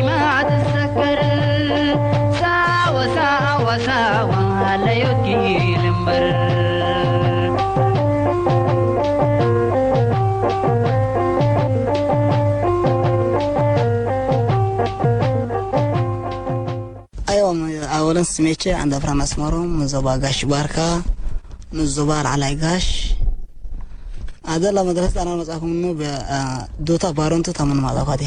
ما تسكر ساوى ساوى ساوى لا يوكيل مبر. ኣይዋ ኣወለን ስሜቼ ዓንደ ብርሃን ኣስመሮም ንዞባ ጋሽ ባርካ ንዞባ ላዕላይ ጋሽ ኣደላ መድረስ ኣና መጻኩም ኑ ዶታ ባሮንቱ ታምን ማጻኳቴ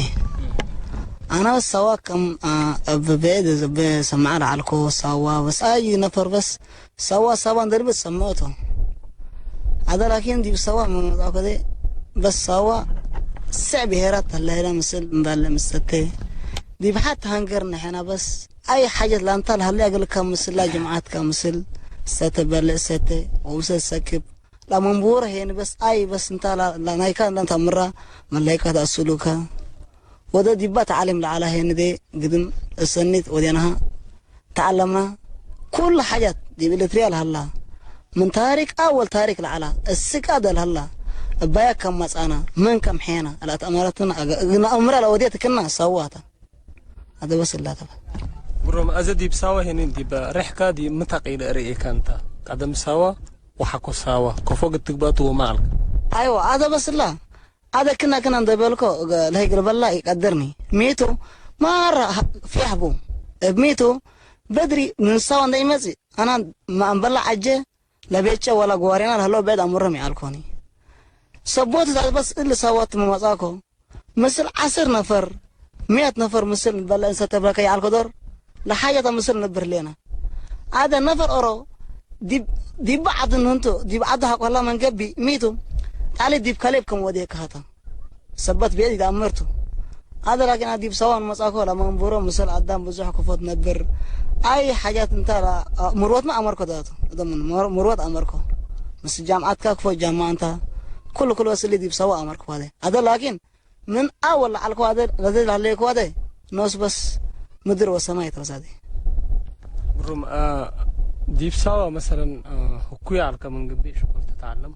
ኣና ሳዋ ከም በኤድ በሰማዓ ለዓልኮ ሳዋ በስ ኣዩ ነፈር በስ ሳዋ ሳዋ እንደልበት ሰምዖቶ ኣደ ላኪን ዲብ ሳዋ መመጻኮቴ በስ ሳዋ ስዕ ብሄራት ተላሂላ ምስል እንዳለ ምሰተ ዲብ ሓት ሃንገር ንሕና በስ ኣይ ሓጀት ላንታ ለሃለያ ገልካ ምስል ላ ጀምዓትካ ምስል ሰተ በልዕ ሰተ ወብሰ ሰክብ ላመንቡወረ ሄን በስ ኣይ በስ እንታ ናይካ እንዳንታ ምራ መላይካ ተኣስሉካ ወደ ዲባ ተዓሊም ለዓላ ሄንዴ ግድም እሰኒት ወዴናሃ ተዓለምና ኩሉ ሓጃት ዲብ ኤሌትሪያ ለሃላ ምን ታሪክ ኣወል ታሪክ ለዓላ እስቃ ደልሃላ እባያ ከም መጻና መን ከም ሔና ላተኣመረትና እግና እምራ ለወዴት ክና ሰዋታ ኣደበስላ ተባ ብሮም ኣዘ ዲብ ሳዋ ሄኒን ዲብ ሬሕካ ዲ ምታቂ ለእርኢ ካንታ ቀደም ሳዋ ወሓኮ ሳዋ ኮፎ ግትግባቱ ወማልክ ኣይዋ ኣደበስላ ኣደ ክና ክና እንደበልኮ ለህይ ግልበላ ይቀድርኒ ሚቱ ማራ ፊያሕቡ እብ ሚቱ በድሪ ምን ሳዋ እንዳይመጽእ ኣና ማእንበላ ዓጀ ለቤጨ ወላ ጎዋሬና ለህሎ በዕድ ኣምሮም ይኣልኮኒ ሰቦት ዛት በስ እሊ ሳዋ ትመመጻኮ ምስል ዓስር ነፈር ሚያት ነፈር ምስል ንበለ እንሰ ተብለከ ይኣልኮ ዶር ለሓጀታ ምስል ንብር ሌና ኣደ ነፈር ኦሮ ዲብ ዓዲ ንህንቱ ዲብ ዓዲ ሃቆላ መንገቢ ሚቱ ጣሊ ዲብ ከሌብ ከም ወዴ ክሃታ ሰበት ብየት ይዳመርቱ ኣደ ላኪን ኣዲብ ሰዋን መጻኮ ለመንቡሮ ምስል ኣዳም ብዙሕ ክፎት ነብር ኣይ ሓጃት እንታ ምርወት ማ ኣመርኮ ዳቱ እደምን ምርወት ኣመርኮ ምስ ጃምዓትካ ክፎ ጃማ እንታ ኩሉ ኩሉ ወስሊ ዲብ ሰዋ ኣመርኮ ዋደ ኣደ ላኪን ምን ኣወል ለዓልኮ ዋደ ለዘ ላለየኮ ዋደ ኖስ በስ ምድር ወሰማይ ተወሳደ ብሩም ዲብ ሰዋ መሰለን ህኩያ ኣልከ መንግቢ ሽኩር ትተዓለም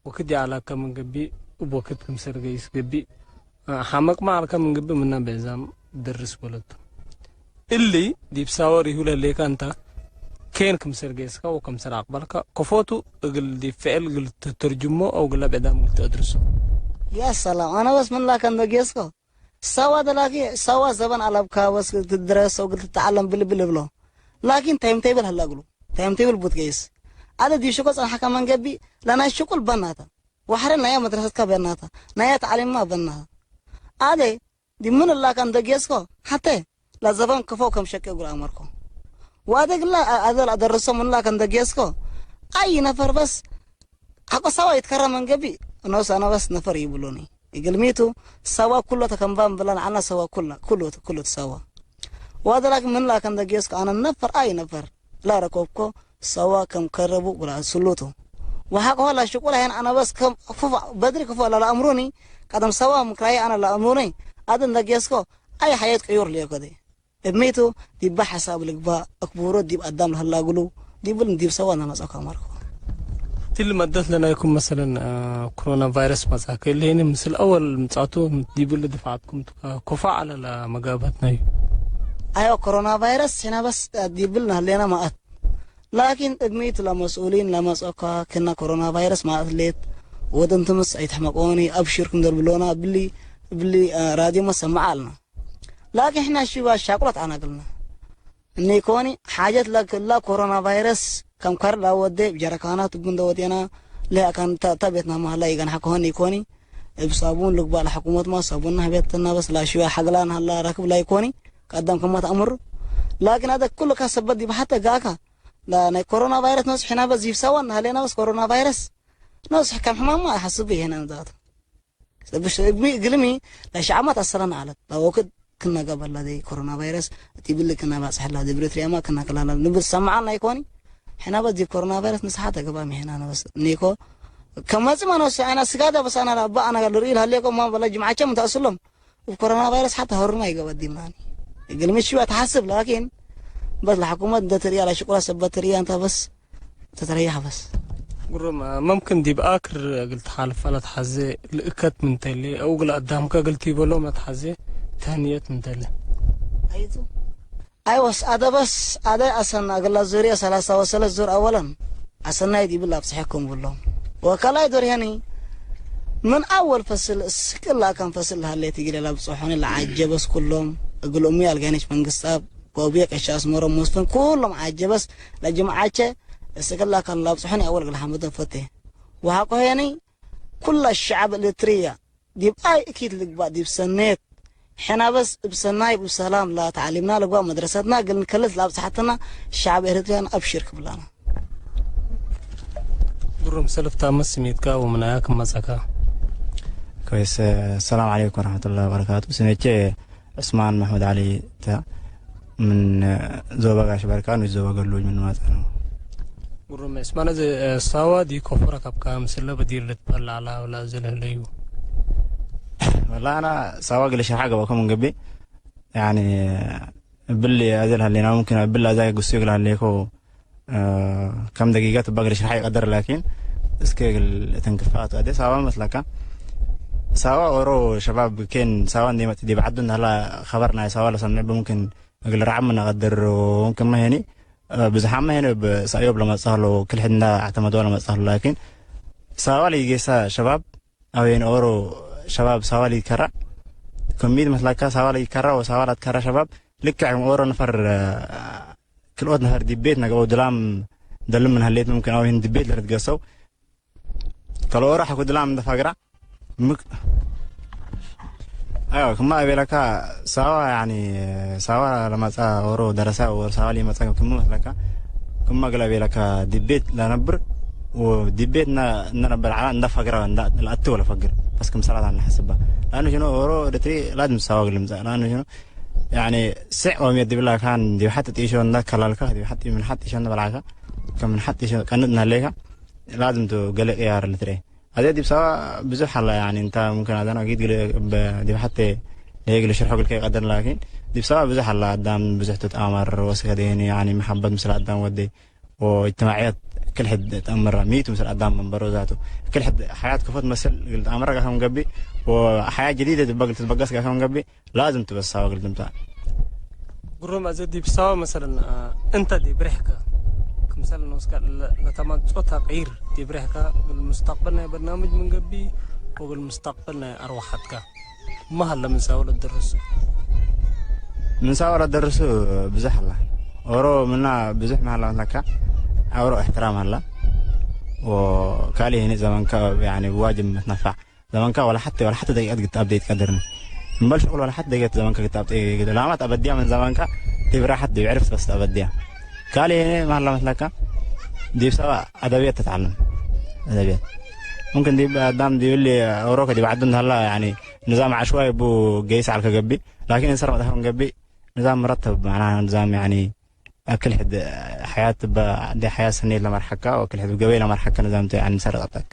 ወክድ ያላከ ምን ገቢ እብ ወክድ ክምሰል ገይስ ገቢ ሓመቅማ ኣልከ ምን ገቢ ምና በዛም ደርስ በለቱ። እሊ ዲብ ሳወር ይሁለ ሌካ እንታ ኬን ክምሰል ገይስካ ወከምሰል ኣቅበልካ ከፎቱ እግል ዲብ ፍዕል ግል ትትርጅሞ አው ግላ ብዕዳም ግል ትአድርሶ። ያ ሰላም ኣነ በስ ምን ላከ እንዶ ጌስኮ ሳዋ ደላኪ ሳዋ ዘበን ኣለብካ በስ ትድረስ አው ግል ትተዓለም ብልብል እብሎ ላኪን ታይም ቴብል ሀላ እግሉ ታይም ቴብል ቡት ገይስ ኣደ ዲብ ሽቆ ጸንሓካ መንገቢ ለናይ ሽቁል በናታ ዋሕረ ናያ መድረሰትካ በናታ ናያ ተዓሊምማ በናታ ኣደ ዲብ ምን እላካ እንደ ጌስኮ ሓተ ለዘበን ክፎ ከም ሸቂ እግሉ ኣመርኮ ዋደ ግላ ኣደ ለአደረሶ ምን እላካ እንደ ጌስኮ ኣይ ነፈር በስ ሓቆ ሳዋ ይትከራ መንገቢ እኖስ ኣነ በስ ነፈር ይብሉኒ እግልሚቱ ሳዋ ኩሎ ተከምባም ብላ ንዓና ሳዋ ኩላ ኩሎ ኩሎ ሳዋ ዋደ ላኪን ምን ላከ እንደ ጌስኮ ኣነ ነፈር ኣይ ነፈር ላረኮብኮ ሳዋ ከም ከረቡ ጉላ ስሉቱ ወሓቆ ላ ሽቁላ ሄን ኣነ በስ ከም ፉፋ በድሪ ክፎ ላ ለአምሩኒ ቀደም ሳዋ ምክራይ ኣነ ለአምሩኒ ኣደ እንደ ጌስኮ ኣይ ሓየት ቅዩር ሊዮከደ እብሜቱ ዲባ ሓሳብ ልግባ እክቡሮ ዲብ ኣዳም ለህላጉሉ ዲብል ዲብ ሰዋ ናመጻ ካማርኮ ትል መደት ለናይኩም መሰለን ኮሮና ቫይረስ መጻ ከለኒ ምስል ኣወል ምጻቱ ዲብል ድፋዓትኩም ኮፋ ዓለ ለመጋበት ናይ ኣዮ ኮሮና ቫይረስ ሕና በስ ዲብል ናህሌና ማኣት ላኪን እብሜቱ ለመስኡሊን ለመጸኳ ክና ኮሮና ቫይረስ ማኣት ሌት ወደንትምስ ኣይትሕመቆኒ ኣብሽርኩም ደልብሎና ብሊ ብሊ ራዲዮ መሰማዓ ኣልና ላኪን ሕና ሽባ ሻቁላት ኣናግልና እኒ ኮኒ ሓጀት ለክላ ኮሮና ቫይረስ ከም ከር ላወደ ጀረካናት እቡ እንደወጤና ለያካን ተቤትና ማህላ ይገንሓ ከሆን ይኮኒ እብ ሳቡን ልግባእ ለሕኩመት ማ ሳቡን ናህቤትና በስ ላሽዋ ሓግላ ናህላ ረክብ ላይኮኒ ቀደም ከማ ተኣምሩ ላኪን ኣደ ኩሉ ካ ሰበት ዲብ ሓተ ጋካ ናይ ኮሮና ቫይረስ ነስሒና በስ ይፍሳዋን ናህሌና በስ ኮሮና ቫይረስ ነስሕ ከም ሕማማ ኣይሓስብ ይሄና ንዛቱ ግልሚ ለሽዓማት ኣሰረና ኣለት ላወክድ ክነገበላ ዘይ ኮሮና ቫይረስ እቲ ብሊ ክነባፅሐላ ዝብሪ ትሪያማ ክነክላላ ንብል ሰማዓልና ይኮኒ ሕና በዚ ኮሮና ቫይረስ ንስሓ ተገባ ምሄና ነበስ ኒኮ ከመፂ ማኖስ ዓይና ስጋዳ በሳና ባ ኣና ጋር ርኢ ላሌኮ ማ በላ ጅምዓቸ ምታስሎም ኮሮና ቫይረስ ሓታ ሀሩማ ይገባ ዲማኒ ግልሚ ሽዋ ተሓስብ ላኪን በስ ለሐኩመት እንደ ትሪያ ለሽቁላ ሰበት ትሪያ እንታ በስ ተተረያሕ በስ ጉሩም መምክን ዲብ ኣክር እግል ተሓልፋ ለትሓዜ ልእከት ምንተሌ አው እግል ኣዳምከ እግል ቲበሎ መትሓዜ ተህንየት ምንተሌ ኣይቱ ኣይወስ ኣደ በስ ኣደ ኣሰና እግላ ዙርያ ሰላሳ ወሰለት ዙር ኣወለን ኣሰናይት ይብል ኣብፅሐኩም ብሎም ወካላይ ዶርያኒ ምን ኣወል ፈስል እስቅላ ከም ፈስል ሃሌት ይግለ ላብፅሖኒ ለዓጀበስ ኩሎም እግል እሙ ያልጋነች መንግስት ኣብ ጎብየ ቀሻ ኣስመሮም መስፍን ኩሎም ዓጀበስ ለጅምዓቸ እስቅላ ከም ላብፅሖኒ ኣወል እግል ሓመዶ ፈቴ ወሃቆ ሄኒ ኩላ ሸዓብ ኤርትርያ ዲብ ኣይ እኪት ልግባእ ዲብ ሰኔት ሕና በስ እብ ሰናይ እብ ሰላም ላ ተዓሊምና ልግባእ መድረሰትና እግል ንከልስ ለኣብጽሓትና ሸዓብ ኤርትርያን ኣብሽር ክብላና። ግሩም ሰለፍታ መስ ስሜትካ ወምናያ ክመጻካ። كويس السلام عليكم ورحمة الله وبركاته. ስሜቼ ዑስማን መሕመድ ዓሊ ተ ምን ዞባ ጋሽ በርካ ንዞባ ገሎጅ ምን ማጻ ነው። ግሩም እስማነ ሳዋ ዲ ኮፈረ ካብካ ምስለ በዲር ልትበላ ኣላ ወላ ዘለህለዩ። والله أنا ሳዋ ግለ ሸርሓ ገባኩም እንገቢ يعني ብል ኣዘል ሃሌና ممكن ብል ኣዛ ጉስዮ ግል ሃሌኮ ከም ደቂቃ ትባ ግለ ሸርሓ ይቀደር ላኪን እስከ ግል ተንክፋት ኣደ ሳዋ መስለካ ሳዋ ኦሮ ሸባብ ኬን ሳዋ እንደ መጥ ዲብ ዓዱ እንዳላ خبر ናይ ሳዋ ለሰምዕ ممكن እግል ራዕም እናቐድር ክመ ሄኒ ብዙሓመ ሄኒ ብሳዮብ ለመጻህሎ ክልሕድ እንዳ ኣዕተመዶ ለመጻህሎ ላኪን ሳዋል ይጌሳ ሸባብ ኣው ሄኒ ኦሮ ሸባብ ሳዋል ይከራ ከሚድ መስላካ ሳዋል ይከራ ወሳዋል ኣትከራ ሸባብ ልክዕ ከም ኦሮ ነፈር ክልኦት ነፈር ዲቤት ነገበው ድላም ደልም ምን ሀሌት ممكن ኣው ሄኒ ዲቤት ለርትገሰው ከልኦሮ ሓኩ ድላም እንደፋግራ ምክ ኣዮ ክማ ቤለካ ሳዋ ያኒ ሳዋ ለማጻ ወሮ ደረሳ ወር ሳዋ ሊመጻ ክም መስለካ ክማ ገላ ቤለካ ዲቤት ለነብር ወዲቤት እና ነበር ዓላ እንዳ ፈግራ እንዳ ለአት ወለ ፈግር በስ ክም ሰላት አና ሐስባ ላኑ ሽኖ ወሮ ደትሪ ላዝም ሳዋ ግልምጻ ላኑ ሽኖ ያኒ ስዕ ወሚየት ዲብላ ካን ዲብ ሐጥ ጢሾ እንዳ ከላልካ ዲብ ሐጥ ምን ሐጥ ሾ እንዳ በላካ ከም ምን ሐጥ ሾ ቀንጥ እናለካ ላዝም ቱ ገለ ቅያር ልትሬ ኣዜ ዲብ ሳዋ ብዙሕ ኣላ ያኒ እንታ ممكن ኣዛና ጊድ ግለ ዲብ ሐቴ ለየግለ ሽርሖ ግልከ ይቀደር ላኪን ዲብ ሳዋ ብዙሕ ኣላ ኣዳም ብዙሕ ትጣማር ወስከ ደኒ ያኒ መሐበት ምስል ኣዳም ወደ ወእጅትማዕየት ክልሕድ ተእምራ ሚቱ ምስል ኣዳም መንበሮ ዛቱ ክልሕድ ሐያት ክፎት መስል ግል ተኣምራ ጋከም ገቢ ወሐያት ጀዲደ ድበግል ትትበገስ ጋከም ገቢ ላዝም ትበሳዋ ግል ትምታ ግሩም ኣዘ ዲብሳዋ መሰለን እንተ ዲብሬሕካ ክምሰል ንወስካ ለተማጾ ተቕይር ዲብሬሕካ ግል ሙስታቅበል ናይ በርናምጅ ምንገቢ ወግል ሙስታቅበል ናይ ኣርዋሓትካ መሃለ ምንሳወ ለደርሱ ምንሳወ ለደርሱ ብዙሕ ኣላ ኦሮ ምና ብዙሕ መሃላ መትለካ ኣውሮ እሕትራም ኣላ ወካሊ ህኒ ዘመንካ ብዋጅብ መትነፋዕ ዘመንካ ወላ ሓተ ወላ ሓተ ደቂቀት ግትኣብ ደይትቀድርኒ እምበል ሽቁል ወላ ሓተ ደቂቀት ዘመንካ ግትኣብ ደቂቀት ላማት ኣበድያ ምን ዘመንካ ዲብ ራሓት ዲብ ዕርፍት በስ ኣበድያ ካሊ ማላ መስለካ ዲብ ሰባ ኣደብየት ተትዓለም ኣደብየት ممكن ዲብ ኣዳም ዲብሊ ኦሮከ ዲብ ዓዱ እንተሃላ يعني نظام عشوائي ቡ ገይስ ዓልከ ገቢ لكن እንሰር መጣኸም ገቢ نظام مرتب معناها نظام يعني أكل حد حياة ب حياة سنية لمرحكة وأكل حد قبيلة مرحكة نظام يعني سرقتك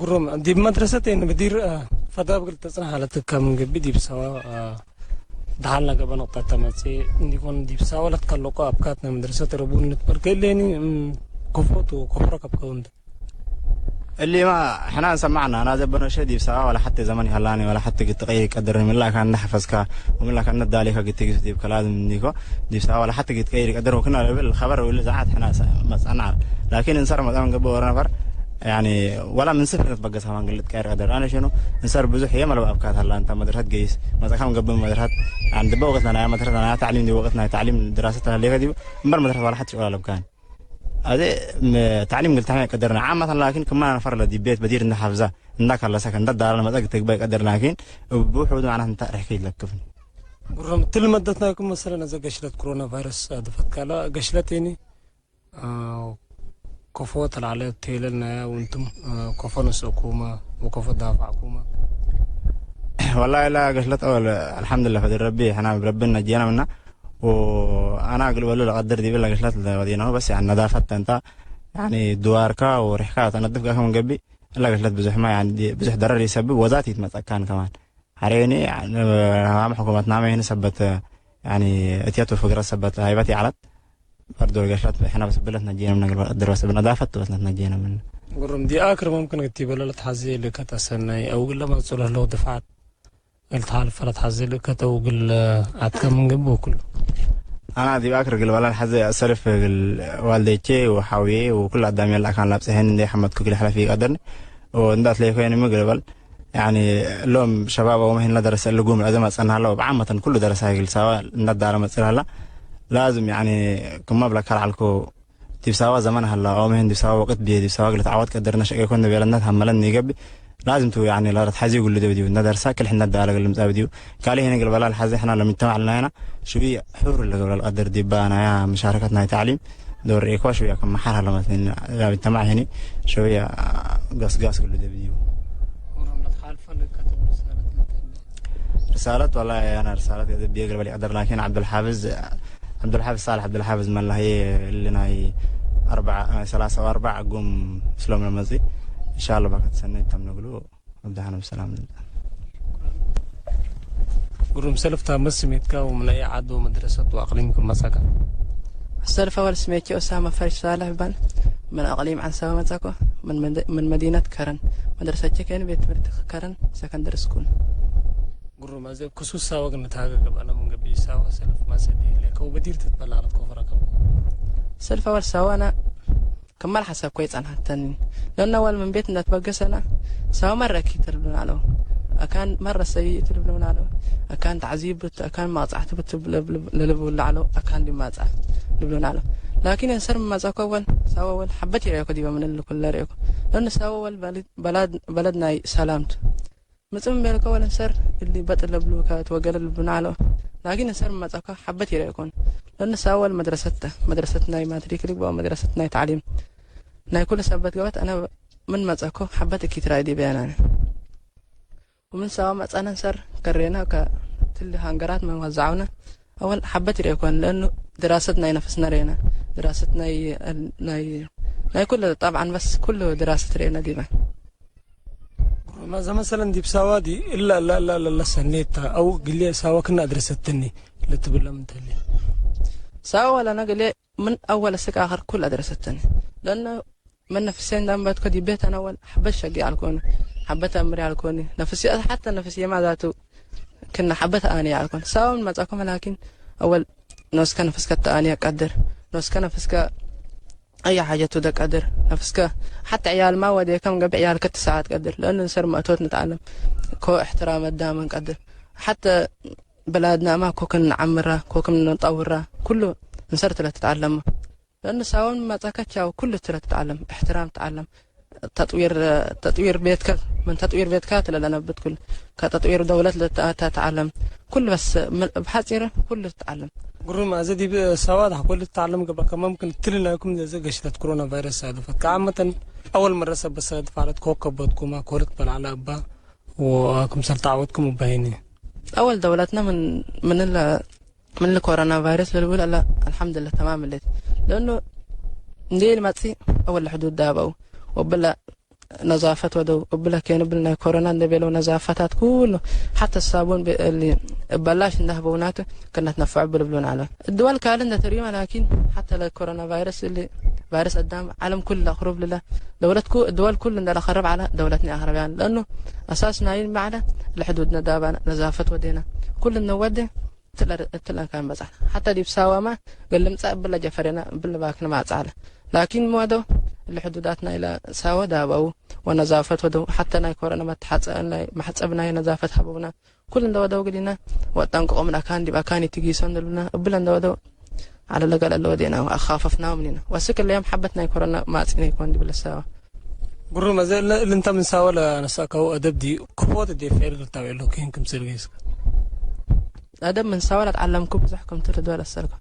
ግሩም ዲብ መድረሰት ንብዲር ፈዳብ ግል ተጽንሕ ኣለትካ ምን ገቢ ዲብ ሰባ ደሓል ነገበ ነቕጣት ተመጽ እንዲኮን ዲብ ሰባ ለትከለቆ ኣብካት ናይ መድረሰት ረቡን ንትበል ከሌኒ ኮፎቱ ኮፍረ ከብከውንት እሊማ ሕና እንሰማዕና እና ዘበኖሸ ዲብ ሰባ ወላ ሓቲ ዘመን ይሃላኒ ወላ ሓቲ ግትቀይር ይቀድር ምላካ እንዳሐፈዝካ ወምላካ እንዳዳሊካ ግትግስ ዲብ ከላዝም እንዲኮ ዲብ ሰባ ወላ ሓቲ ግትቀይር ይቀድር ወክና ለብል ኸበር ውል ዛዓት ሕና መጻና ላኪን እንሰር መጻ መንገበ ወረ ነፈር يعني ولا من صفر نتبقى سامع قلت كاير قدر أنا شنو نصير بزح يا ملو أبكات هلا أنت مدرسة جيس ما تكام قبل مدرسة عند بوقتنا أنا مدرسة أنا تعليم دي وقتنا تعليم دراسة اللي غادي مبر مدرسة ولا حد شغل أبكان هذا تعليم قلت أنا قدرنا عامة لكن كمان نفر لدي بيت بدير إنه حافظة إنك الله سكن ده دار لما تقدر تقبل قدر لكن بوحود معناه أنت رح كي لكفني قرم تل مدتنا كم مثلا إذا قشلت كورونا فيروس دفت كلا قشلت يعني ኮፎ ተላዕለ ቴለልና ውንቱም ኮፎ ነሰኩማ ወኮፎ ዳፋዕኩማ والله لا قشلت أول الحمد لله فدي ربي حنا بربنا نجينا منا وأنا أقول ولا لقدر دي بلا قشلت ودينا بس يعني نظافة أنت يعني دواركا وريحكا تنظف كم قبي لا قشلت بزح ما يعني بزح ضرر يسبب وذاتي يتمتع كان كمان ሓሬኒ ሃም ሕኩመትና መይን ሰበት ያኒ እትያቱ ፍግረ ሰበት ሃይበት ይዓለት ፈርዶ ገሸት ሕና በስ ብለት ነጀነ ምን ነገር ድረስ ብነዳፈት ትበስነት ነጀነ ምን ጉሩም ዲኣክር ممكن ክትበለለት ሓዚ ልከት ኣሰናይ ኣው ግለ ማጽሎ ለው ድፋት እልትሓልፈ ረትሓ ዝልእከተው ግል ኣትከምን ግብ ወኩሉ ኣና ዲብ ኣክር ግል ባላል ሓዘ ሰልፍ ግል ዋልደቼ ወሓውዬ ወኩሉ ኣዳም ያላ ካን ላብፀሐን እንደ ሓመድኩ ግል ሓላፊ ይቀደርኒ ወእንዳት ለይኮይን ምግል በል ያኒ ሎም ሸባብ ወመሂን ለደረሰ ልጉም ዕዘማ ጸናሃላ ወብዓመተን ኩሉ ደረሳ ይግል ሳዋ እንዳዳረ መጽላላ ላዝም ያኒ ክማ ብላ ካልዓልኮ ዲብ ሳዋ ዘመን ሃላ፣ ኦመ ህን ዲብ ሳዋ ወቅት ብየ፣ ዲብ ሳዋ ግለት ዓወት ቀደርና ሸቀ ይኮን ንቤለና ታመለን ይገብ ላዝም ቱ ያኒ ላረት ሓዚ ጉሉ ደብ ዲብ ነደርሳ ክልሕ ነዳለ ግልም ጻብ ዲብ ካሊ ህን ግል በላል ሓዚ ሕና ለሚተማዕ ለናይና ሽዊ ሑር ለገብላል ቀደር ዲባ ናያ መሻረከት ናይ ታዕሊም ዶር ኢኳ ሽዊ ከም መሓር ሃለ መስለኒ ላብ ተማዕ ህኒ ሽዊ ገስጋስ ግሉ ደብ ዲብ ورمضة حال فلك كتب رسالة للتنبيه. رسالة والله أنا رسالة قد بيقرب لي قدر لكن عبد الحافظ Abdulxaafis Saalax Abdulxaafis Mallahi Linai arbaca salaasa o arbaca gum islom lamazi insha Allah bakat sanay tamnaglu abdaxana bisalam ግሩም ሰልፍታ መስሜትካ ወምናይ ዓዶ መድረሰት ወኣቅሊም ክመጻካ ሰልፍ ኣወል ስሜቼ ኦሳማ ፈሪሽ ሳላሕ ይባል ምን ኣቅሊም ዓንሳባ መጻኮ ምን መዲነት ከረን መድረሰቼ ከይን ቤት ትምህርቲ ከረን ሰከንደሪ ስኩል ግሩም ኣዘ ክሱስ ሳዋ ግን ንታገገብ ኣነ ምን ገቢ ሳዋ ሰልፍ ማሰዲ ለከው በዲር ትትበላለት ኮፈራ ከብ ሰልፍ ኣወል ሳዋና ከማል ሓሳብ ኮይ ጸንሓተኒ ለና ዋል ምን ቤት እንዳትበገሰና ሳዋ መረኪ ትልብሉና ኣለዉ ኣካን መረሰይ ትልብሉና ኣለዉ ኣካን ተዓዚብ ብት ኣካን ማጻሕቲ ብት ለልብሉ ኣለዉ ኣካን ዲማጻ ልብሉና ኣለዉ ላኪን እንሰር ማጻ ኮወል ሳዋ ወል ሓበት ይረኮ ዲበ ምን ልኩለ ረኮ ለና ሳዋ ወል በለድ ናይ ሰላምት ምጽም ቤልከ ወለ ሰር እሊ በጥ ለብሉከ ትወገለ ልብሉና ኣለ ላኪን ሰር መጻካ ሐበት ይረ ይኮን ለነ ሳወል መድረሰተ መድረሰት ናይ ማትሪክ ልግባ መድረሰት ናይ ታዕሊም ናይ ኩሉ ሰበት ገበት ኣነ ምን መጻኮ ሐበት እኪት ራይ ዲበ ያናነ ومن سوا مصانا سر كرينا كتل هانغرات من وزعونا أول حبت ريكون لأنه دراسة ناي نفسنا رينا دراسة ناي ناي ناي كل طبعا بس كل دراسة رينا ديما ማዛ መሰለን ዲብ ሳዋ ዲ እላ እላ እላ እላ እላ ሰኔታ ኣው ግሌ ሳዋ ክና ኣድረሰትኒ ለትብሎም እንተሊ ሳዋ ወላ ነግሌ ምን ኣወለ ስቅ ኣኸር ኩል ኣድረሰትኒ ለነ መን ነፍሴ እንዳንበትኮ ዲቤት ኣነወል ሓበት ሸጊ ኣልኮኒ ሓበት ኣምሪ ኣልኮኒ ነፍሴ ሓተ ነፍሴ ማዛቱ ክና ሓበት ኣኒ ኣልኮን ሳውን መጻኮ መላኪን ኣወል ኖስከ ነፍስከ ተኣኒ ቀድር ኖስከ ነፍስከ أي حاجة تودك قدر نفسك حتى عيال ما ودي كم قبل عيال كت ساعات قدر لأنه نصير مأتوت نتعلم كو احترام الدام قدر حتى بلادنا ما كوكن نعمرها كوكن نطورها كله نصير تلا تتعلم لأنه ساون ما تكتشاو كله تلا تتعلم احترام تعلم تطوير تطوير بيتك من تطوير بيتك تلا لنبت كل كتطوير دولة لتتعلم كل بس بحصيرة كل تتعلم ግሩም ኣዘ ዲብ ሳዋ ዳሕ ኮል ትተዓለም ገባከ መምክን ትልናይኩም ዘዘ ገሽታት ኮሮና ቫይረስ ኣደፈት ከዓመተን ኣወል መረሰ በሰ ድፋረት ኮከበትኩማ ኮልት በላዕላ እባ ወክምሰል ተዓወትኩም እባይኒ أول دولتنا من من ال من الكورونا فيروس للول ألا الحمد لله تمام الليل لأنه نديل ماتسي أول الحدود دابو وبلا ነዛፈት ወደው እብለ ከይንብል ናይ ኮሮና እንደቤለው ነዛፈታት ኩሉ ሓተ ሳቡን እበላሽ እንዳህበውናት ክነትነፍዕ ብልብሉን ኣለ እድወል ካል እንደተሪማ ላኪን ሓተ ለኮሮና ቫይረስ እል ቫይረስ ኣዳም ዓለም ኩላ ክሩብ ልለ ደውለት ኩ እድወል ኩሉ እንደለኸርብ ዓለ ደውለት ናይ ኣኽረብያን ለእኑ ኣሳስ ናይን ማዕለ ለሕዱድ ነዳባ ነዛፈት ወዴና ኩሉ ነወደ እትለን ካን በጻሕ ሓታ ዲብ ሳዋማ ገልምጻ እብለ ጀፈሬና እብል ንባክን ማጻለ ላኪን ሞዶ እሊ ሕዱዳትና ኢላ ሳወ ዳባው ወነዛፈት ወደው ሓታ ናይ ኮረነ መተሓጸ ናይ ማሕጸብ ናይ ነዛፈት ሃበውና ኩል እንደወደው ግዲና ወጣን ቆቆምን ኣካን ዲብ ኣካን ይትጊሶን ንብልና እብለ እንደወደው على الأقل اللي ودينا أخففناهم لنا وسك اليوم حبتنا يكون معصينا يكون دي بالسوا ግሩም ኣዘ እለ እልንተ ምን ሳወ ለነሳካው ኣደብ ዲ ክፎት ዴ ፌር ልታው የሎ ኪን ክምስል ጌስካ ኣደብ ምን ሳወ ለትዓለምኩ ብዙሕ ክም ትርድወ ለሰልኩ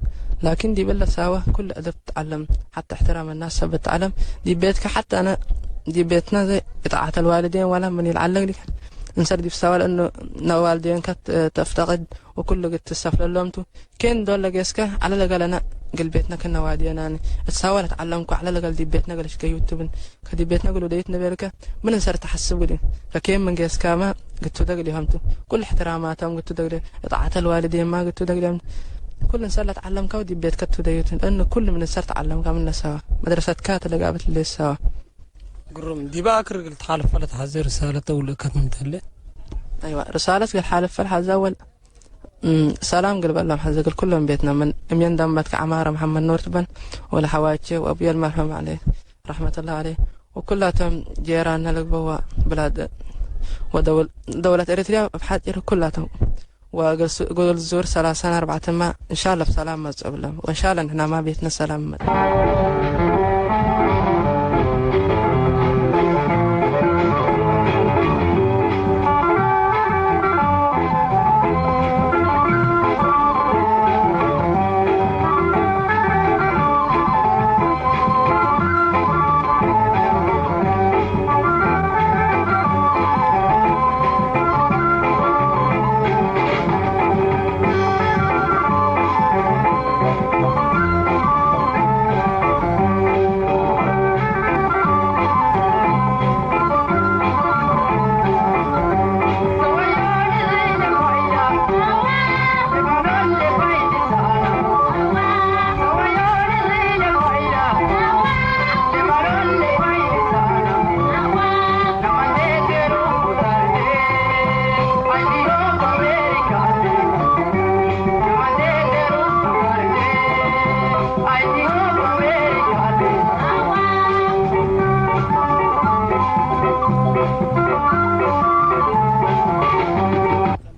ላኪን ዲብ እለ ሳወ ኩሉ ኣደብ ትዓለም ሓታ እሕትራም ናስ ሰብ ትዓለም ዲብ ቤትካ ሓታ ኣነ ዲብ ቤትና ዘይ እጣዓተ ልዋልዴን ዋላ ምን ይልዓለግ ዲካ እንሰር ዲብ ሳወ ለእኑ ነዋልዴንካ ተፍተቅድ ወኩሉ ግትሰፍ ለሎምቱ ኬን ዶለ ጌስከ ዓለለ ገለና ግል ቤትነ ክነ ዋድየናኒ እትሳወ ለትዓለምኩ ዓለለ ገል ዲብ ቤትነ ገለሽ ገዩትብን ከዲብ ቤትነ ግሉ ደዩት ንቤልከ ምን እንሰር ተሓስብ ግዲ ከኬን ምን ጌስካማ ግቱ ደግል ይሆምቱ ኩል እሕትራማቶም ግቱ ደግል እጣዓተ ልዋልዴማ ግቱ ደግል ይሆምቱ ኩል እንሰር ለትዓለምካው ዲብ ቤትከ ቱ ደዩትን እን ኩል ምን እንሰር ተዓለምካ ምን ነሳዋ መድረሰትካ ተለጋብት ልሌሳዋ ግሩም ዲባ ኣክርግል ተሓልፈ ለተሓዘ ርሳለተ ውልእከት ምንተለ ኣይዋ፣ ርሳለት ገል ሓለፍ ፈልሓ ዛወል፣ እም፣ ሰላም ገል በሎም ሓዘ ገል ኩሎም ቤትና ምን እምየን ዳምባት ከዓማረ መሓመድ ኑር ትበን፣ ወለ ሓዋቼ ወአብዮል መርሐም ዓለይ ረሕመቱላህ ዓለይ፣ ወኩላቶም ጄራና ለግበዋ ብላድ ወደውል-፣ ደውላት ኤሪትሪያ ብሓጺር ኩላቶም ወገል ሱ-፣ ጎል ዙር ሰላሳን ኣርባዕተን ማ እንሻላ ብሰላም መጹ ብሎም። ወእንሻላ ንሕና ማ ቤትና ሰላም መጹ።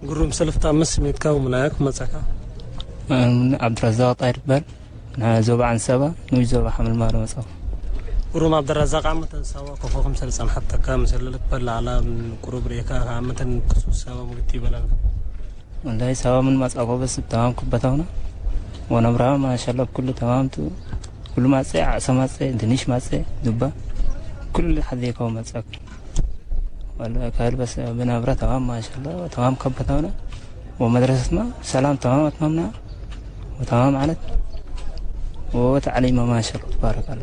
ግሩም ሰልፍታ፣ ምስ ስሜትካ ብምናያ ክመጻካ? እም፣ ዓብድረዛቅ ጣይር ይበሃል። ንዞባ ዓንሰባ፣ ንኡሽ ዞባ ሓመልማሎ መጻኹ። ግሩም ዓብደራዛቅ፣ ዓመተን ሳዋ ኮፎ ክምሰል ጸንሓተካ፣ ምሰል ልትበል ላዕላ ቁሩብ ርኤካ፣ ዓመተን ክሱስ ሳዋ ሙግቲ ይበላል። ወላሂ ሳዋ ምን መጻእኮ በስ ተማም ክበታውና። ወነብራ ማሻላ ኩሉ ተማምቱ። ኩሉ ማጸ፣ ዓሳ ማጸ፣ ድንሽ ማጸ፣ ዱባ። ኩሉ ሓዜካው መጻክ። ወላሂ ካልበስ ብናብራ ተማም ማሻላ ተማም ከበታውና። ወመድረሰትማ ሰላም ተማም ኣትማምና። ወተማም ዓነት። ወተዓሊማ ማሻላ ተባረካላ።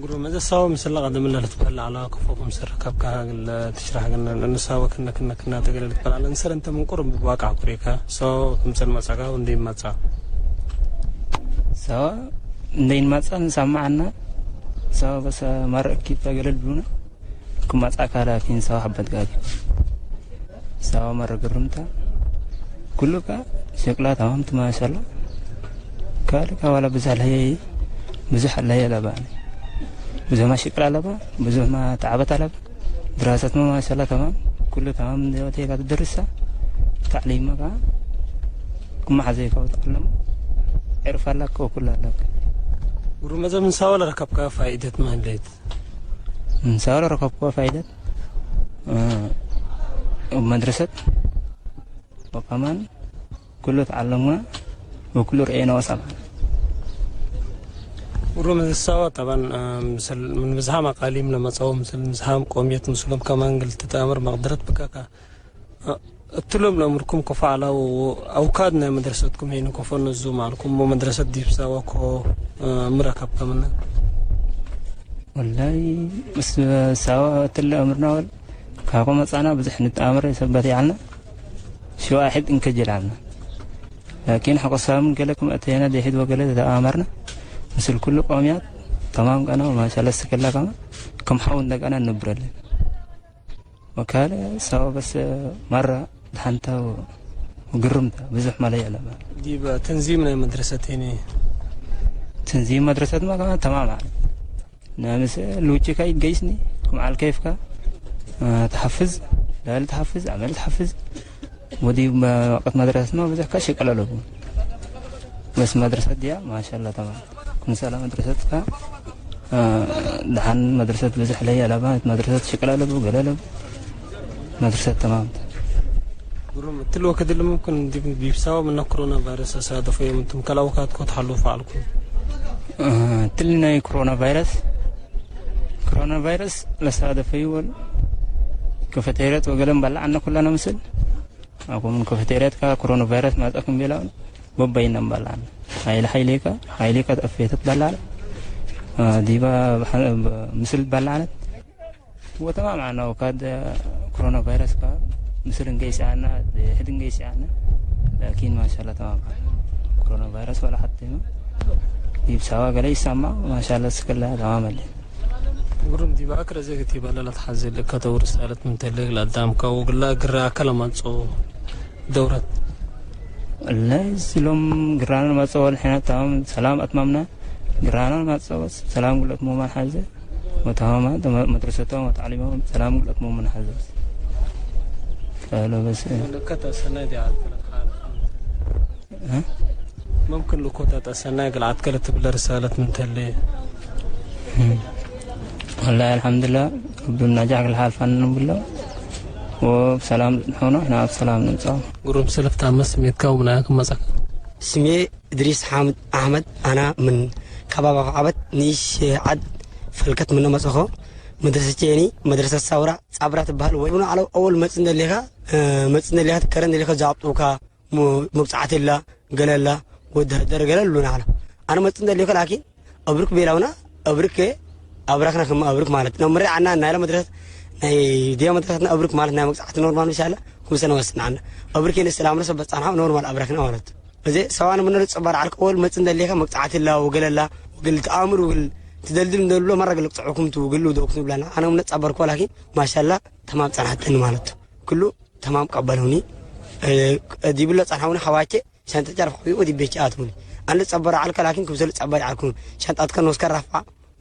ግሩም፣ እዚ ሳዋ ምስላ ቀደም ለልትበል ኣላ ክፎ ክምሰር ካብ ካሃግለ ትሽራሕ ግን ንሳዋ ክነ ክነ ክና ተገለ ልትበል ኣላ። እንሰር እንተ ምን ቁሩብ ብዋቃ ኩሬካ ሳዋ ክምሰል መጻጋ ወንዲ መጻ። ሳዋ እንደይን መጻ ንሰማዓና። ሳዋ በሰ መረእኪ ተገለል ብሉና። ክመጻእካ ላኪን ሳዋ ሓበት ጋዲ። ሳዋ መረ ግርምታ። ኩሉ ካ ሸቅላ ተማምቲ ማሻላ። ካልካ ዋላ ብዙሕ ለየ፣ ብዙሕ ለየ ለባ። ብዙሕ ማ ሸቅላ ለባ፣ ብዙሕ ማ ተዓበት ኣለባ። ድራሰት ማ ማሻላ ተማም። ኩሉ ተማም እንደ ሆቴል ትደርሳ። ታዕሊም ማ ካ ክመሓዘ ይከው ተዓለሙ። ዕርፍ ኣለካ ወኩሉ ኣለካ። ጉሩ መዘ ምን ሳዋ ለረከብካ ፋይደት ማህሌት? ምሳሌ ረከብኩዎ ፋይደት፣ እ፣ መድረሰት ወከማን ኩሉ ተዓለምና ወኩሉ ርኤና ወሰማዕና። ጉሩ መዘ ሳዋ ጠባን፣ እ፣ ምስል ምን ብዝሃም ኣቃሊም ለመጸው ምስል ብዝሃም ቆምየት ምስሎም ከማን ግል ትጣምር መቅደረት ብካካ። እ፣ እትሎም ለምርኩም ኮፋ ዓላው ኣውካድ ናይ መድረሰትኩም ሄኑ ኮፎ ነዙ ማልኩም ሞ መድረሰት ዲብ ሳዋ ኮ፣ እ፣ ምረከብ ከምና። ወላይ ምስ ሳዋ እትለ እምርና ወል ካኮ መጻና ብዙሕ ንጣምር ሰበት ያልና ሽዋ ሕድ እንከጀላልና። ላኪን ሐቆሳም ገለ ክመእተየና ደሕድ ወገለ ተኣመርና ምስል ኩሉ ቆምያት ተማም ቀና ማሻላ ስከላ ከማ ከም ሓው እንደቀና እንብረለን። ወካለ ሳዋ በስ ማራ ደሓንታ ግርምታ ብዙሕ ማለይ ኣለባ። ዲብ ተንዚም ናይ መድረሰት ሄኒ። ተንዚም መድረሰት ማ ከማ ተማም ኣለ። ናምስ ልውጭካ ይትገይስኒ፣ ክም ዓል ከይፍካ፣ አ፣ ተሓፍዝ፣ ላል ተሓፍዝ፣ ዓመል ተሓፍዝ። ወዲ መ-፣ ወቅት መድረሰት ማ ብዙሕ ካ ሸቀል ኣለቡ። በስ መድረሰት ዲያ ማሻላ ተማም። ክምሰላ መድረሰትካ፣ እ፣ ደሓን መድረሰት ብዙሕ ለይ ኣለባ፣ መድረሰት ሽቅላ ኣለቡ፣ ገለ ኣለቡ። መድረሰት ተማም። ጉሩም፣ እትል ወክድል ምምክን እንዲ ቢብሳው ምነ ኮሮና ቫይረስ ኣሳደፎ እዮም እንቱም ከላውካት ኮት ሓሉ ፈዓልኩም? እ፣ እትል ናይ ኮሮና ቫይረስ፣ ኮሮና ቫይረስ ለሳደፈ ይወል ከፈቴረት ወገለን ባላዓና ኩላና ምስል። ኣኮምን ከፈቴርያት ከኣ ኮሮና ቫይረስ ማጻኩም ቤላ በባይና እምባላን። ኃይል ኃይሌካ ኃይሌካ ተፈየተት ባላለ። አ፣ ዲባ ብሓ-፣ ብ-፣ ምስል ባላለት። ወተማም ዓና ወካድ ኮሮና ቫይረስ ከኣ ምስል እንገይ ሲዓና፣ ሕድ እንገይ ሲዓና። ላኪን ማሻላ ተማም። ኮሮና ቫይረስ ወላ ሓቲማ። ይብሳዋ ገለ ይሰማ፣ ማሻላ ስከላ ተማም ኣለ። ግሩም ዲባ ክረዘ ገቲባ ለላ ተሓዘ ለካ ተውር ሳለት ምን ተለግ ለአዳም ካው ግላ ግራ ከለማጾ ደውረት። ለዚ ሎም ግራና ማጸወል ሕና ታም ሰላም ኣትማምና ግራና ማጸወስ ሰላም ጉለት ሞማን ሓዘ ወታማ መድረሰቶም ወታዕሊሞም ሰላም ጉለት ሞማን ሓዘ ፈሎ በስ ለካ ተሰናይ ዲያ መምክን ልኮታ ተሰናይ ግልዓት ከለ ትብለ ርሳለት ምን ተለ ወላሂ ኣልሓምዱላ ከብዱ ናጃሕ ግልሓልፋን ንብሎ ወብሰላም ንሆኖ ሕና ኣብ ሰላም ንምጻው ግሩም ሰለፍታ መስሜትካ ምናያ ክመጻካ ስሜ እድሪስ ሓምድ ኣሕመድ ኣና ምን ከባባ ዓበት ንእሽ ዓድ ፈልከት ምነ መጽኾ መድረሰ ቼኒ መድረሰ ሳውራ ጻብራ ትበሃል ወይ ብኑ ዓለው ኣወል መጽ እንደሌኻ መጽ እንደሌኻ ትከረ እንደሌኻ ዛብጡካ መብጻዕት ላ ገለላ ወደደር ገለ ሉና ዓለ ኣነ መጽ እንደሌኻ ላኪን እብርክ ቤላውና እብርክ ኣብራክና ከም እብርክ ማለት ነው ምሪ ዓና ናይለ መድረስ ናይ ዲያ መድረስና እብርክ ማለት ናይ መቅጻዕት ኖርማል ምሻለ ኩምሰነ ወስናና እብርክ የነ ሰላም ረሰ በጻና ኖርማል ኣብራክና ማለት እዚ ሰዋን ምን ጸባር ዓልክ ወል መጽ እንደሌካ መቅጻዕት ላ ወገለላ ወገል ተኣምር ወገል ትደልድል እንደሎ መራ ገለ ጽሑኩም ትውግሉ ዶክቱ ብላና ኣነ ምን ጸበርኩ ላኪን ማሻላ ተማም ጸናሕተን ማለት ኩሉ ተማም ቀበሉኒ ዲብሎ ጸናውኒ ሓዋቼ ሻንጣ ጨርፍ ቢኡ ዲቤች ኣትሙኒ ኣንድ ጸበረ ዓልከ ላኪን ክምሰል ጸበረ ዓልኩም ሻንጣትከ ኖስከ ራፋ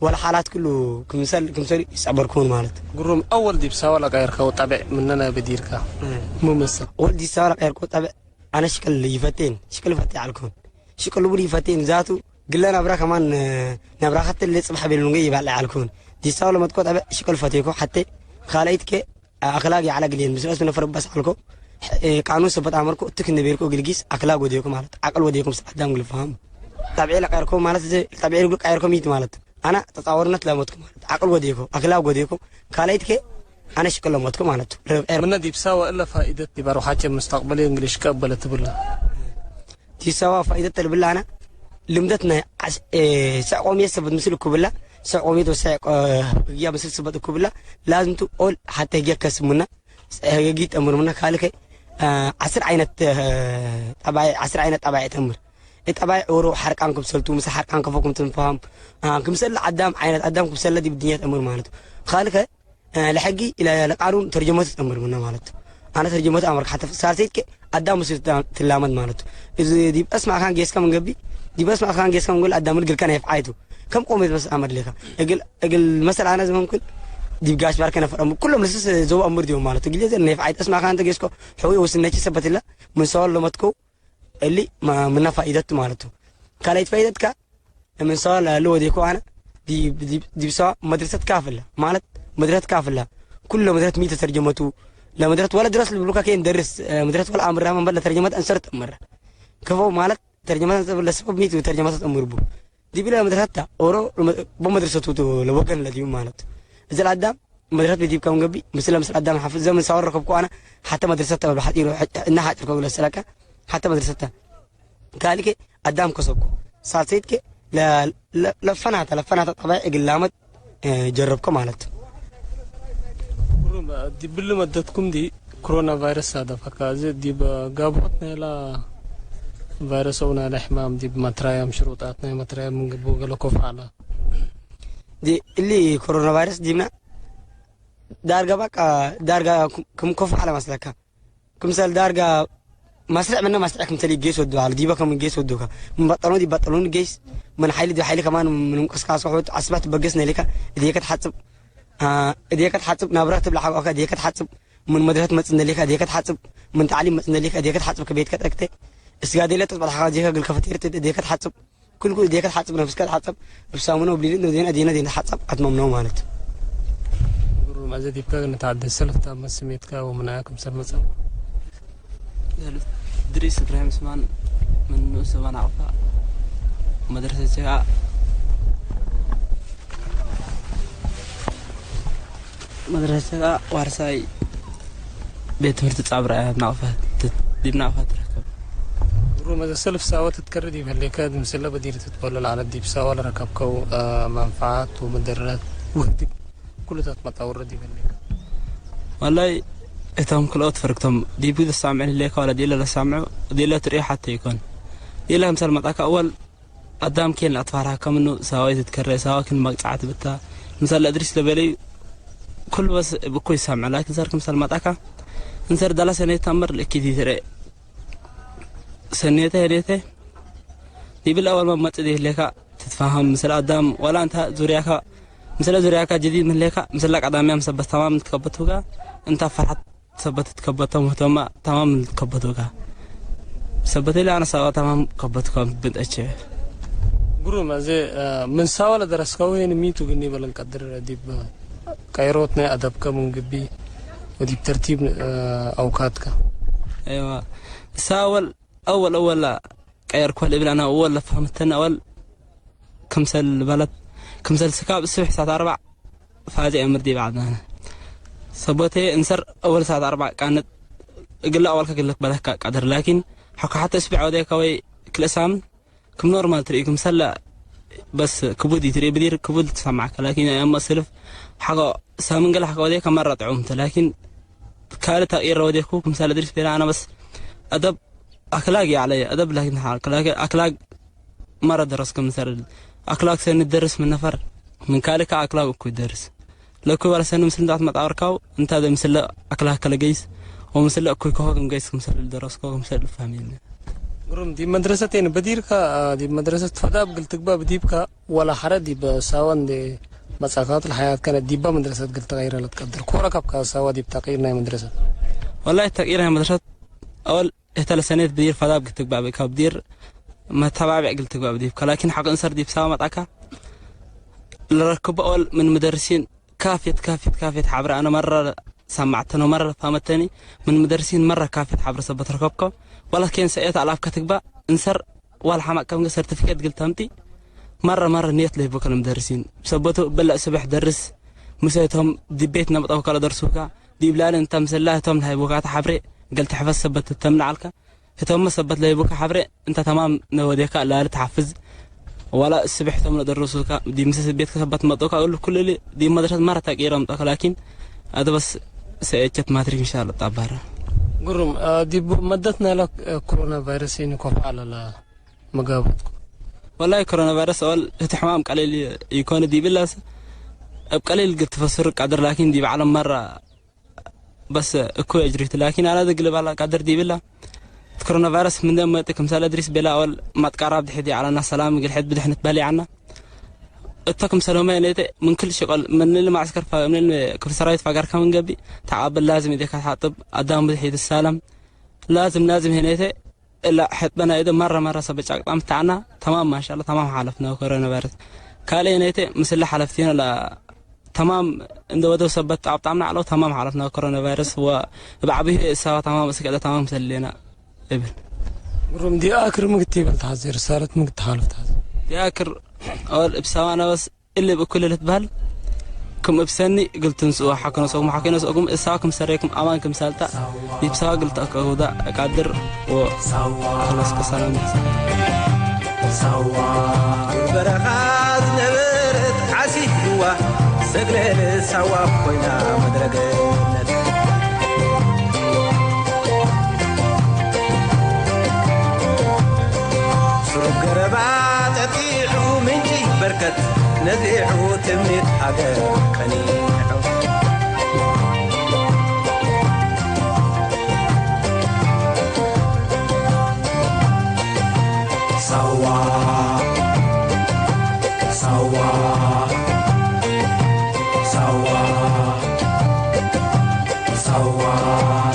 ወላ ሓላት ክሉ ክምሰል ክምሰል ይጸበርኩን ማለት ግሩም ኣወል ዲብ ሳዋላ ቀይርካ ወጣበዕ ምነና በዲርካ ሙመስል ወል ዲሳዋላ ቀይርኩ ወጣበዕ ኣነ ሽቅል ይፈቴን ሽቅል ፈቴ ዓልኩን ሽቅል ቡድ ይፈቴን ዛቱ ግለ ናብራ ከማን ናብራ ከተለ ጽባሕ ቤሉን ገይ ይባል ዓልኩን ዲሳዋላ መጥቆ ጠበዕ ሽቅል ፈቴኮ ሓቴ ካልኣይትከ ኣክላግ ያዕላ ግሌን ብስለስ ነፈር ባስ ዓልኮ ቃኑን ሰበት ኣመርኩ እትክ እንደቤርኩ ግልጊስ ኣክላግ ወዲኩም ማለት ዓቅል ወዲኩም ስለ ኣዳም ግልፋም ጣብዒ ለቀርኩም ማለት እዚ ጣብዒ ልጉል ቀርኩም ይት ማለት ኣና ተጻወርነት ለሞትኩ ማለት ዓቅል ወዲኩ ኣክላግ ወዲኩ ካልኣይትከ ኣነ ሽቅል ለሞትኩ ማለት ምነ ዲብሳ ወእለ ፋኢደት ዲባር ውሓጨ ምስተቅበል እንግሊሽ ቀበለ ትብላ ዲሳዋ ፋኢደት ተልብላ ኣና ልምደት ናይ ሰዕ ቆሚየት ሰበት ምስል እኩብላ ሰዕ ቆሚየት ወሰዕ ህግያ ምስል ሰበት እኩብላ ላዝምቱ ኦል ሓተ ህግያ ከስሙና ህገጊ ጠምርምና ካልከ ዓስር ዓይነት ጠባይ ዓስር ዓይነት ጠባይ ተምር ጠባይ ኦሮ ሓርቃን ክምሰልቱ ምስ ሓርቃን ከፎ ክምትንፋም ክምሰል ኣዳም ዓይነት ኣዳም ክምሰለ ዲብ ድኛ ጠምር ማለት ካልከ ለሕጊ ለቃኑን ተርጀመቱ ጠምርምና ማለት ኣነ ተርጀመቱ ኣመርካ ሓተ ሳልሰይትከ ኣዳም ምስ ትላመድ ማለት እዚ ዲብ እስማዕካን ጌስካ መንገቢ ዲብ እስማዕካን ጌስካ መንገቢ ኣዳም ግልካ ናይ ፍዓይቱ ከም ቆመት መስ ኣመር ሌካ እግል እግል መሰል ኣነ ዝመምክን ዲብ ጋሽ ባርከ ነፈረሙ ኩሎም ልስስ ዘው ኣምር ዲዮም ማለት ግዜ ዘለ ናይ ፍዓይት እስማዕካ እንተ ጌስኮ ሕዊ ወስነች ሰበትላ ምን ሰዋል ለመትኮ እሊ ምና ፋይደት ማለት ካልኣይት ፋይደትካ ምን ሰዋል ለወዴኮ ኣነ ዲብ ሰዋ መድረሰት ካፍላ ማለት መድረት ካፍላ ኩሎ መድረት ሚተ ተርጀመቱ ለመድረት ወላ ድረስ ልብሉካ ከይን ደርስ መድረት ወላ ኣምራ መንበር ለተርጀመት እንሰርት እምራ ከፎ ማለት ተርጀመት ለሰበብ ሚት ተርጀመት እምርቡ ዲብለ መድረሰታ ኦሮ በመድረሰቱ ለወገን ለዲቡ ማለት እዚ ለአዳም መድረሰት ዲብ ከም ገቢ ምስለ ምስል አዳም ሓፍዝ ዘመን ሳወር ረከብኩ ኣነ ሓተ መድረሰት ተበብ ሓጢሩ እና ሓጭር ከብለ ስለካ ሓተ መድረሰታ ካልከ አዳም ከሰብኩ ሳልሰይትከ ለፈናተ ለፈናተ ጠባይ እግላመት ጀረብኮ ማለት ዲብሊ መደትኩም ዲ ኮሮና ቫይረስ ሳደፈካ እዚ ዲብ ጋብሆት ናይላ ቫይረስ ው ናይላ ሕማም ዲብ መትራያም ሽሩጣት ናይ መትራያም ምንግቡ ገለ ኮፍ ኣላ እሊ ኮሮና ቫይረስ ዲብና ዳርጋ ባቃ ዳርጋ ክም ኮፍ ኣላ መስለካ ክምሰል ዳርጋ መስርዕ ምነ መስርዕ ክምሰል ይጌስ ወዱ ኣለ ዲበ ከም ጌስ ወዱካ ምን በጠሎ ዲ በጠሎን ጌስ ምን ሓይሊ ዲ ሓይሊ ከማን ምን እንቅስቃሴ ሆት ኣስባት በገስ ነሊካ እዲከ ትሓጽብ እዲከ ትሓጽብ ናብራ ትብላ ሓቋካ እዲከ ትሓጽብ ምን መድረክ መጽ እንደሊካ እዲከ ትሓጽብ ምን ታዕሊም መጽ እንደሊካ እዲከ ትሓጽብ ከቤትከ ጠቅተ እስጋ ደለ ተጽበልሓካ እዲከ ግልከ ፈቴርት እዲከ ትሓጽብ ኩልኩ እዴከ ትሓጽብ ነፍስካ ትሓጸብ ብሳሙና ብሊልን ዜና ዜና ዜና ትሓጸብ ኣትመምነው ማለት ጉሩ ማዘ ዲብካ ንታደ ሰለፍታ መስሜትካ ወምናያ ክምሰል መጸ ድሪስ እብራሂም ስማን ምን ንኡስ ዘባን ኣቕፋ መድረሰ ቸካ መድረሰ ቸካ ዋርሳይ ቤት ትምህርቲ ጻብራ እያ ናቕፋ ዲብ ናቕፋ ትርከብ ጉሩ ማዘ ሰልፍ ሳወት ትከርድ ይበሌከ ድምስለ በዲር ትትበሎ ለዓለ ዲብ ሳዋ ለረከብከው መንፈዓት ወመደረት ውህድግ ኩልታት መጣውረ ዲበሌከ ዋላይ እቶም ክልኦት ፈርግቶም ዲቡ ዘሳምዕ ንሌካ ዋላ ዲለ ዘሳምዑ ዲለ ትሪኦ ሓተ ይኮን ዲለ ከምሰል መጣካ እወል ኣዳም ኬን ኣትፋርሃ ከምኑ ሳዋ ይትትከረ ሳዋ ክን መቅጻዕት ብታ ምሳሌ እድሪስ ለበለይ ኩሉ በስ ብኩ ይሰምዕ ላኪን ሰር ክምሰል መጣካ እንሰር ዳላ ሰኔት ታምር ልእኪት ይትረ ሰኔተ ሄኔተ ይብል ኣወል መመጽእ ይህሌካ ትትፋሃም ምስለ ኣዳም ዋላ እንታ ዙርያካ ምስለ ዙርያካ ጀዲድ ምህሌካ ምስለ ቀዳሚያ ምሰበት ተማም ትከበቱጋ እንታ ፈርሓት ሰበት ትከበቶም ህቶማ ተማም ትከበቱጋ ሰበት ኢለ ኣነ ሳዋ ተማም ከበቱካ ብንጠቸ ግሩም እዚ ምን ሳዋ ለደረስከው ይህን ሚቱ ግን ይበለን ቀድር ዲብ ቀይሮት ናይ ኣደብከ ምን ግቢ ወዲብ ተርቲብ ኣውካትከ እዋ ሳወል ኣወል ኣወላ ቀየር ኮል እብል ኣና ኣወል ለፋህምተን ኣወል ክምሰል በለት ክምሰል ስካብ ስብሕ ሳት ኣርባዕ ፋዚ ኣምር ዲብ ዓድናነ ሰቦቴ እንሰር ኣወል ሳት ኣርባዕ ቃነት እግላ ኣወልካ ግለክ በለካ ቀደር ላኪን ሓኮ ሓተ ስብዕ ወደካ ወይ ክልእ ሳምን ክም ኖርማል ትርኢ ክምሰላ በስ ክቡድ እዩ ትርኢ ብዲር ክቡድ ትሰማዕካ ላኪን ኣያማ ስልፍ ሓቆ ሳምን ገለ ሓቆ ወደካ መራ ጥዑም እንተ ላኪን ካልእ ተቂረ ወደኩ ክምሳለ ድሪስ ቤላ ኣና በስ ኣደብ ኣክላግ ያለ ኣደብ ላኪን ሓ- ኣክላግ ኣክላግ መራ ደረስ ክምሰል ኣክላግ ሰኒ ደርስ ምን ነፈር ምን ካልእ ከ ኣክላግ እኩ ይደርስ ለኩ ባለ ሰኒ ምስል እንዳት መጣወርካው እንታ ደ ምስለ ኣክላግ ከለ ገይስ ወምስለ እኩይ ከሆ ክም ገይስ ክምሰል ደረስኮ ክምሰል ፋሚል ግሩም ዲብ መድረሰት ን በዲርካ ዲብ መድረሰት ፈዳብ ግልትግባ ብዲብካ ወላ ሐረ ዲብ ሳዋ እንደ መጻካት ለሐያት ከነ ዲባ መድረሰት ግልተቀይረ ለትቀድር ኮረ ካብካ ሳዋ ዲብ ተቂር ናይ መድረሰት ወላሂ ተቂር ናይ መድረሰት ኣወል እህተ ለሰኔት ብዲር ፈዳብ ግልትግባ ካብ ዲር መተባብዕ ግልትግባ ብዲብካ ላኪን ሐቂ እንሰር ዲብ ሳዋ መጣካ ለረክቦ ኣወል ምን ምደርሲን ካፌት ካፌት ካፌት ሓብረ ኣነ መረ ሰማዕተኖ መረ ፋመተኒ ምን ምደርሲን መረ ካፌት ሓብረ ሰበት ረከብኮ ዋላ ኬን ሰኤት ኣላፍ ከትግባ እንሰር ዋላ ሓማቅ ከም ሰርቲፊኬት ግል ተምጢ መረ መረ ንየት ለይቦ ከነ ምደርሲን ሰበቱ በለዕ ስብሕ ደርስ ምሰቶም ዲቤት ነብጠው ከለ ደርሱካ ዲብላን እንተ ምስላ እቶም ለሃይቦካ ተሓብሬ ገል ተሕፈስ ሰበት ተምልዓልካ እቶም መሰበት ለይቡካ ሓብሬ እንተ ተማም ነወዴካ ላሊ ተሓፍዝ ዋላ ስብሕ እቶም ለደረሱካ ዲምስስ ቤት ከሰበት መጦካ እሉ ኩልሊ ዲብ መድረሰት ማራ ተቂሮም ጠክ ላኪን ኣደበስ ሰኤቸት ማትሪክ ኢንሻአላህ ጣባራ ግሩም ዲብ መደት ናይላ ኮሮና ቫይረስ ይንኮፋ ኣለላ መጋበትኩ ወላሂ ኮሮና ቫይረስ ኣወል እቲ ሕማም ቀሊል ይኮን ዲብላስ ኣብ ቀሊል ግል ትፈስር ቃድር ላኪን ዲብ ዓለም ማራ በስ እኮ የጅሪት ላኪን ኣላ ዝግልባላ ቃድር ዲብላ ኮሮና ቫይረስ ምን መጥ ክምሳለ ድሪስ ቤላ ኣወል ማጥቃራብ ድሕዲ ዓለና ሰላም ግልሕት ብድሕነት በሊ ዓና እቶ ክምሰለመ ነተ ምን ክል ሽቆል ምን ልማዕስከር ምን ክፍል ሰራዊት ፋጋርካ ምን ገቢ ተዓብል ላዝም ኢደካ ታጥብ ኣዳም ብድሕት ሰላም ላዝም ላዝም ሄነተ እላ ሕጥበና ኢደ ማራ ማራ ሰበ ጫቅጣም ታና ተማም ማሻላ ተማም ሓለፍና ኮሮና ቫይረስ ካልእ ነተ ምስለ ሓለፍቲና ተማም እንደ ወደብ ሰበት ጣብጣምና ዓለው ተማም ሓለፍና ኮሮና ቫይረስ ወብዓብዩ እሳባ ተማም እስከለ ተማም ሰሌና እብል ግሩም ዲኣክር ምግት ይበል ተሓዘ ርሳለት ምግት ሓልፍ ተሓዘ ዲኣክር ኦል እብ ሰባ ነበስ እልብ እኩል ልትበሃል ክም እብ ሰኒ እግል ትንስኡ ሓከነሰኩም ሓከነሰኩም እሳባ ክም ሰረይኩም ኣማን ክም ሳልታ ዲብ ሰባ እግል ተኣከቡዳ እቃድር ወክለስኩ ሰላም ሳዋ በረኻ ዝነበረት ዓሲት እዋ ሰግለል ሳዋ ኮይና መድረ ገነት ስሩብ ገረባ ጠጢዑ ምንጪ በርከት ነዚዑ ትምኒት ሃገር ቀኒዑ ሳዋ ሳዋ ሳዋ ሳዋ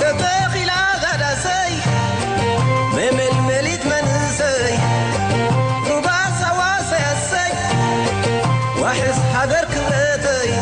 ተተኺላ ጋዳሰይ መመልመሊት መንእሰይ ሩባ ሳዋ ሰያሰይ ዋሕስ ሃገር ክብረተይ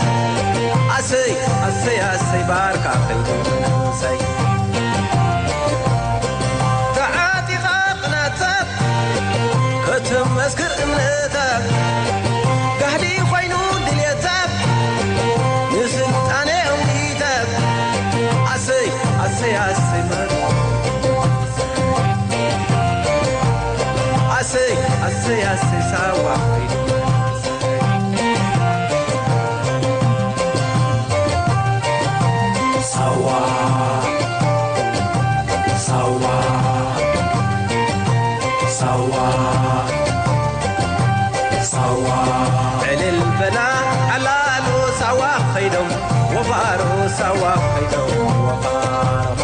ከይዶም ወፋሮ ሳዋ ከይዶም ወፋሮ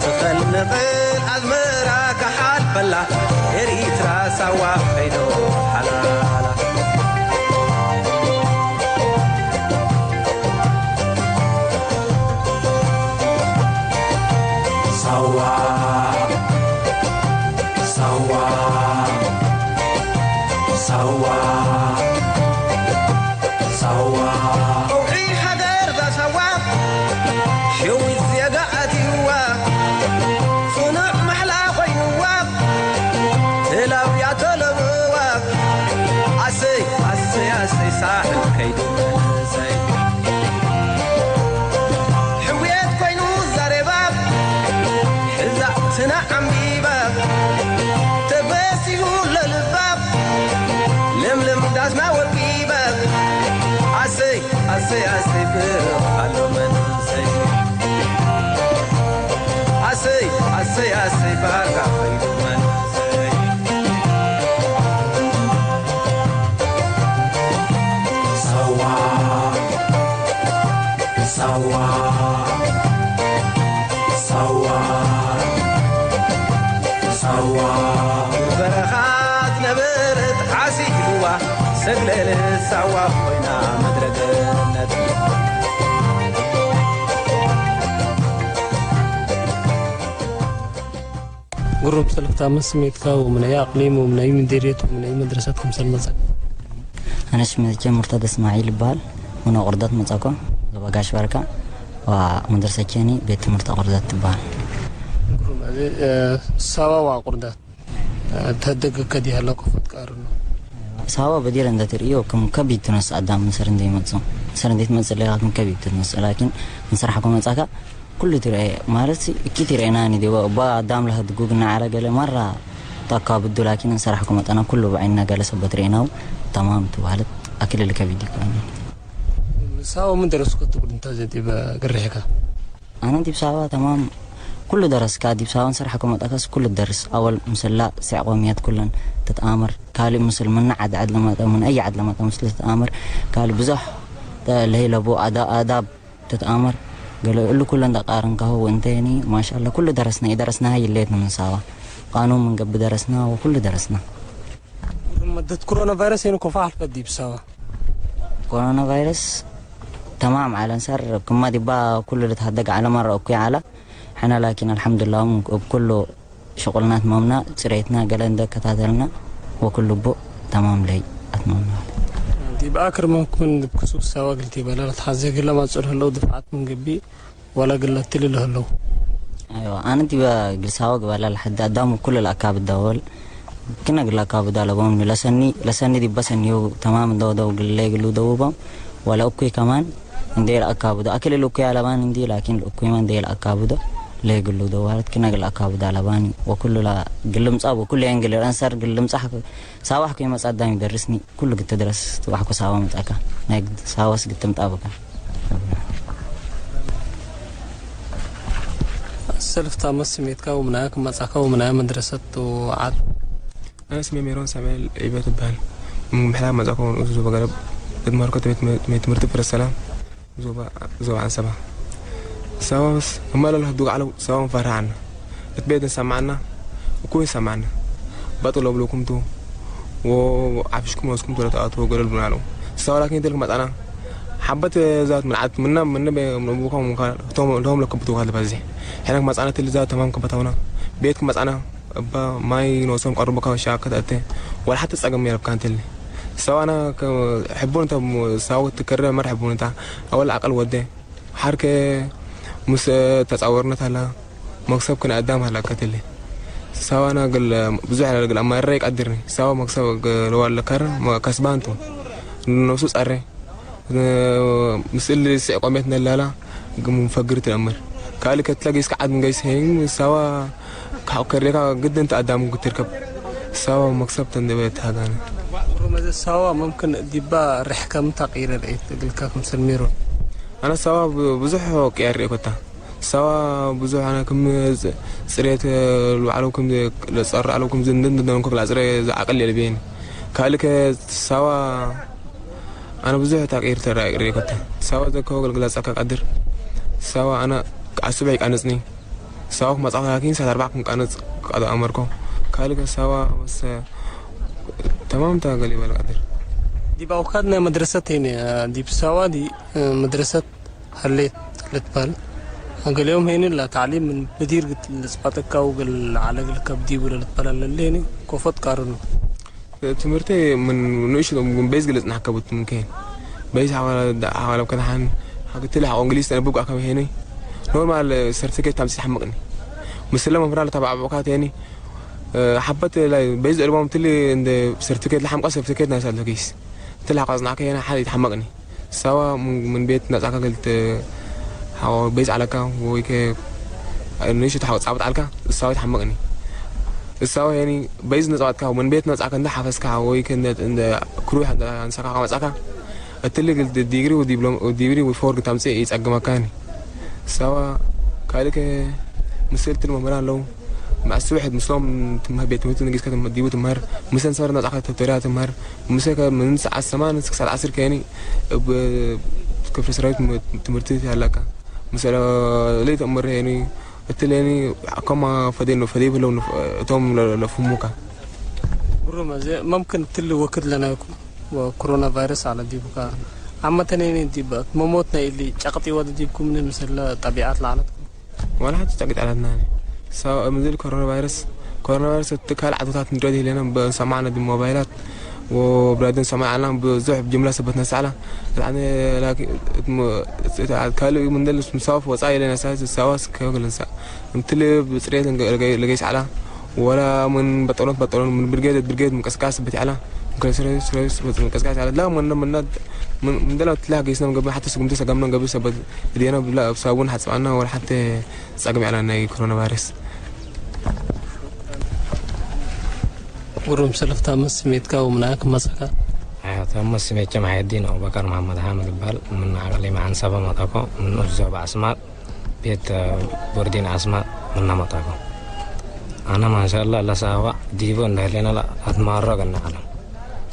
ትኸል ንቕል ኣዝመራ ክሓልፈላ ኤሪትራ ሳዋ ከይዶም ሓላላ ሳዋ ሳዋ ሳዋ ሳዋ ቀውዒ ሃገር ዛሳዋ ሸዊት ዜጋ ኣትይዋ ጽኑዕ ማሕላ ኮይንዋ ተላብያ ተለብዋ ኣሰይ ኣሰይ ኣሰይ ሳሕል ከይዱ መንእሰይ ሕውየት ኮይኑ ዛሬባ ሕዛ ስና ዓምቢባ ተበሲሉ ለልባ ለምለም ዳስና ወቂባ ኣሰይ ኣሰይ ኣሰይ ብርኽ ኣሎ መንእሰይ ኣሰይ ኣሰይ ኣሰይ ባርካ ከይዱ መንእሰይ ሳዋ ሳዋ ሳዋ ሳዋ በረኻ ዝነበረት ዓሲልዋ ሰግለለ ሳዋ ኮይና ምድረ ገነት ግሩም ሰለፍታ መን ስሜትካ ወምናይ ኣቅሊም ወምናይ ምዴርየት ወምናይ መድረሰት ክምሰል መጸ ኣነ ሽመ ጀምርታ ደስማዒል ይበሃል። ምን ኣቁርዳት መጻኮ ዞባ ጋሽ ባርካ ዋ መድረሰ ኬኒ ቤት ትምህርቲ ኣቁርዳት ትበሃል። ግሩም እዚ ሳባዋ ቁርዳት ተደግከ ዲሃለኩ ክትቀርብ ነው ሳባ በዲረ እንደ ትርእዮ ከም ከቢድ ትነስ ኣዳም ምሰር እንደ ይመጽእ ምሰር እንደ ትመጽእ ለካ ከም ከቢድ ትነስ ላኪን እንስራሕ ኮመጻካ ኩሉ ትርኤ ማለት እኪ ትርኤና ኒ ዲቦ እባ ኣዳም ለህድጉ ግና ዓረ ገለ ማራ ታካብዱ ላኪን እንሰራሕኩ መጠና ኩሉ ብዓይንና ገለ ሰበት ርኤናው ተማም ትባህለት ኣክልል ከቢድ ይኮነ ሳባ ምን ደረስኩ ትብል እንተ ዘዲበ ግርሕካ ኣነ ዲብ ሳባ ተማም ኩሉ ደረስካ ዲብ ሳባ እንሰራሕኩ መጠካስ ኩሉ ደርስ ኣወል ምስላ ስዕ ቆሚያት ኩለን ተተኣምር ካልእ ምስል ምና ዓድ ዓድ ለመጠ ምን ኣይ ዓድ ለመጠ ምስል ተተኣምር ካልእ ብዙሕ ለይለቡ ኣዳብ ተተኣመር ገለ እሉ ኩለን ደቃርን ካሁ እንተኒ ማሻአላ ኩሉ ደረስና የደረስና ይለየት ነው ምንሳዋ ቃኑ ምንገብ ደረስና ወኩሉ ደረስና መደት ኮሮና ቫይረስ የን ኮፋ አልፈት ዲብ ሳባ ኮሮና ቫይረስ ተማም ዓለን ሰር ክማ ዲባ ኩሉ ልትሃደግ ዓለማ ረአኩ ዓላ ሕና ላኪን አልሐምዱላ ኩሉ ሽቁልናት መምና ጽሬትና ገለ እንደከታተልና ወኩሉ ቡ ተማም ለይ ኣትመምና ዲብ ኣክር መምኩን ክሱብ ሳዋ ግልቲ በላ ለትሓዘ ግለ ማጽር ህለው ድፍዓት ምን ግቢ ወላ ግለ ትልል ህለው ኣይዋ ኣነ ዲበ ግልሳዋ ግበላ ለሐዲ ኣዳሙ ኩሉ ለኣካብ ደወል ክነ ግለ ኣካብ ዳለቦም ለሰኒ ለሰኒ ዲበ ሰኒዮ ተማም ደወደው ግለ ግሉ ደውቦም ወላ እኩይ ከማን እንዴ ለኣካብዶ ኣክል ልኩይ ኣለባን እንዲ ላኪን ልኩይ ማ እንዴ ለኣካብዶ ለግሉ ደዋለት ክነግል ኣካብዶ ኣለባኒ ወኩሉ ላ ግልምጻ ወኩሉ የንግል ረንሰር ግልምጻ ሳዋሕ ኩይ መጻ ዳሚ ደርስኒ ኩሉ ግትድረስ ትባሕኩ ሳዋ መጻካ ናይ ሳዋስ ግትምጣ በካ ሰልፍታ መስሜትካ ወምናያ ክመጻካ ወምናያ መድረሰት ዓድ ኣነ ስሜ ሜሮን ሳሙኤል ዒበ ትበሃል። ምሕላ መጻእኮ ንኡስ ዞባ ገረብ እትመሃርኮ ቤት ትምህርቲ ፍረ ሰላም ዞባ ዞባ ዓንሰባ። ሰባብስ እማለሉ ህዱግ ዓለው ሰባብ ፈርሃ ዓና። እት ቤት ንሰማዕና እኩይ ሰማዕና። ባጡ ለብሉኩም ቱ ወዓፍሽኩም ወስኩም ቱ ለተኣትዎ ገለል ብና ኣለው። ሰባ ላኪን ትልክ መጻና ሓበት ዛት ምልዓት ምና ምነ ቤ ምነቡካ ሙካ ቶም ለከብቱ ካለ በዚህ ሕነክ መጻና ትልዛ ተማም ከበታውና ቤት መጻና እባ ማይ ንወሶም ቀርቦ ካብ ሻ ከተእተ ወላ ሓቲ ጸገም የረብካን ትልኒ። ሰዋና ሕቡን እንተ ሳውት ትከረ መር ሕቡን እንታ ኣወል ዓቀል ወደ ሓርከ ምስ ተጻወርነት ኣላ መክሰብ ክን ኣዳም ኣላ ከተለ። ሰዋና ግል ብዙሕ ያለ ግል ኣማረረ ይቀድርኒ። ሰዋ መክሰብ ግልዋል ለከር ከስባንቱ ነሱ ጸረ። ምስል ስዕ ቆሜት ነላላ ግሙ ፈግር ትነምር ካልእ ከትላ ጌስካ ዓድ ምንገይስ ሄን ሳዋ ካብ ከሬካ ግድን ተኣዳም ክትርከብ ሳዋ መክሰብ ተንደበ ተሃጋነ መዘ ሳዋ ممكن ዲባ ርሕከም ታቂረ ርኤት እግልካ ክምሰል ሜሮን ኣነ ሳዋ ብዙሕ ቅያር ርኤ ኮታ ሳዋ ብዙሕ ኣነ ከም ጽ-፣ ጽሬት፣ እ፣ ባዕሎም ከም ዘ-፣ ዘጸሪ ኣለዉ ከም ዘ-፣ እንደ-፣ እንደ-፣ እንደ-፣ ክብል ኣጽረ ዝዓቅል የለ ብየኒ። ካልእ ከ ሳዋ ኣነ ብዙሕ ተቀይር ተራእይ ሪኮተ። ሳዋ ዘከው ገልግላ ጻካ ቀድር። ሳዋ ኣነ ኣስበ ይቃነጽኒ። ሳዋ ክመጻ ላኪን ሳት ኣርባዕ ክም ቃነጽ ቀዶ ኣመርኮ። ካልእ ከ ሳዋ ወሰ ተማም ተገሊ በል ቀድር። ዲብ ኣውካድ ናይ መድረሰት ሄነ፣ ዲብ ሳዋ ዲ፣ እ፣ መድረሰት ሀሌት ልትባል። ገሊኦም ሄኒ ላ ታዕሊም ምን ብዲር ግት ልጽፋጠካው ገል ዓለ ግል ከብዲ ብለ ልትባል ኣለለ ሄኒ ኮፈት ቃርኑ። ትምህርቲ ምን ንእሽ ቤዝ ግልጽ ናከቡት ምንከን። ቤዝ ሓዋላ፣ ሓዋላ ከተሓን ሓግትል ሓቆ እንግሊዝ ተነብብ ኣከም ሄኒ። ኖርማል ሰርቲፊኬት ታምጽ ሓምቅኒ። ምስለ መምህራን ተባዕቡካ ሄኒ። ሓበት ላይ ቤዝ ዕልቦም ትል እንደ ሰርቲፊኬት ለሓምቃ ሰርቲፊኬት ናይ ሳልቶ ኬስ። ትል ሓቋጽናከ ሄና ሓል ይትሓመቅኒ። ሳዋ ምን፣ ምን ቤት ነጻካ ክልተ ሓው ቤት ዓለካ ወይ ከ ንእሽቶ ተሓው ጻብጥ ዓልካ እሳዋ ይትሓመቅኒ። እሳዋ ሄኒ በይዝ ነጻዋትካ ምን ቤት ነጻካ እንደ ሓፈስካ ወይ ከ እንደ፣ እንደ ክሩይ እንደ ኣንሳካ መጻካ እትሊ ግል ዲግሪ ወዲብሎም፣ ወዲግሪ ወፎርግ ታምጽእ ይጸግመካኒ። ሳዋ ካልእ ከ ምስል ትል መምህራን ኣለዉ። መዓስ ስብሕት ምስሎም ትምህር ቤት ትምህርቲ ንጊስካ ትምህር ዲቡ ትምህር። ምሰን ሰር ነጻካ ተቶሪያ ትምህር። ምሰ ከ ምን ሰዓት ሰማን ክሳዕ ዓስር ከየኒ ብ-፣ ክፍለ ሰራዊት ም-፣ ትምህርቲ ኣለካ። ምሰ ለይት እምር የኒ እትል የኒ ከማ ፈደይ ነው፣ ፈደይ ብለው ነው እቶም ለ-፣ ለፍሙካ። ጉሩም፣ እዚ መምክን ትል ወክድ ለናይኩም ወኮሮና ቫይረስ ኣለ ዲቡካ። ዓመተን የኒ ዲበ መሞት ናይ ኢሊ ጨቅጢ ወደ ዲብኩም ምን ምሰለ ጠቢዓት ለዓለትኩም። ዋላ ሓንቲ ጨቅጢ ዓለትና። ሳው ምዝል ኮሮና ቫይረስ፣ ኮሮና ቫይረስ እትካል ዓቶታት ንድረት የለና ብሰማዕና ብሞባይላት ወብራድዮን ሰማይ ዓላም ብዙሕ ብጅምላ ሰበት ነሳዕላ። ላዕነ ላኪ እትሞ-፣ ካልእ ምንደል ምሳወፍ ወጻ የለና ሳይት ሳዋስ ከግልንሳ። እንትል ብጽሬት ለገ-፣ ለገ-፣ ለገይስ ዓላ። ወላ ምን በጠሎት በጠሎን ምን ብርጌድ ብርጌድ ምንቅስቃስ ብትዓላ። ምንቅስቃስ ዓላ። ላ ምን ምን ምን ምንደላ ትላ ገይስና ገብ ሓተ ስጉምቲ ሰጋምና ገብ ሰበት እዲና ብላ ሳቡን ሓጽባና ወላ ሓተ ጸግም ያላ ናይ ኮሮና ቫይረስ። ጉሩም ሰለፍታ መስ ስሜትካ ወምና ክመጸካ። ኣያ ተመስ ስሜት ጀምዓ የዲን ኣቡበከር መሐመድ ሓመድ ይባል። ምን ዓቅሊ መዓን ሰበ መጠኮ ምን ኡዞ በኣስማጥ ቤት ቦርዲን ኣስማጥ ምና መጠኮ። ኣነ ማሻላ ለሳዋ ዲቦ እንዳህሌና ላ ኣትማሮ ገና ዓለም።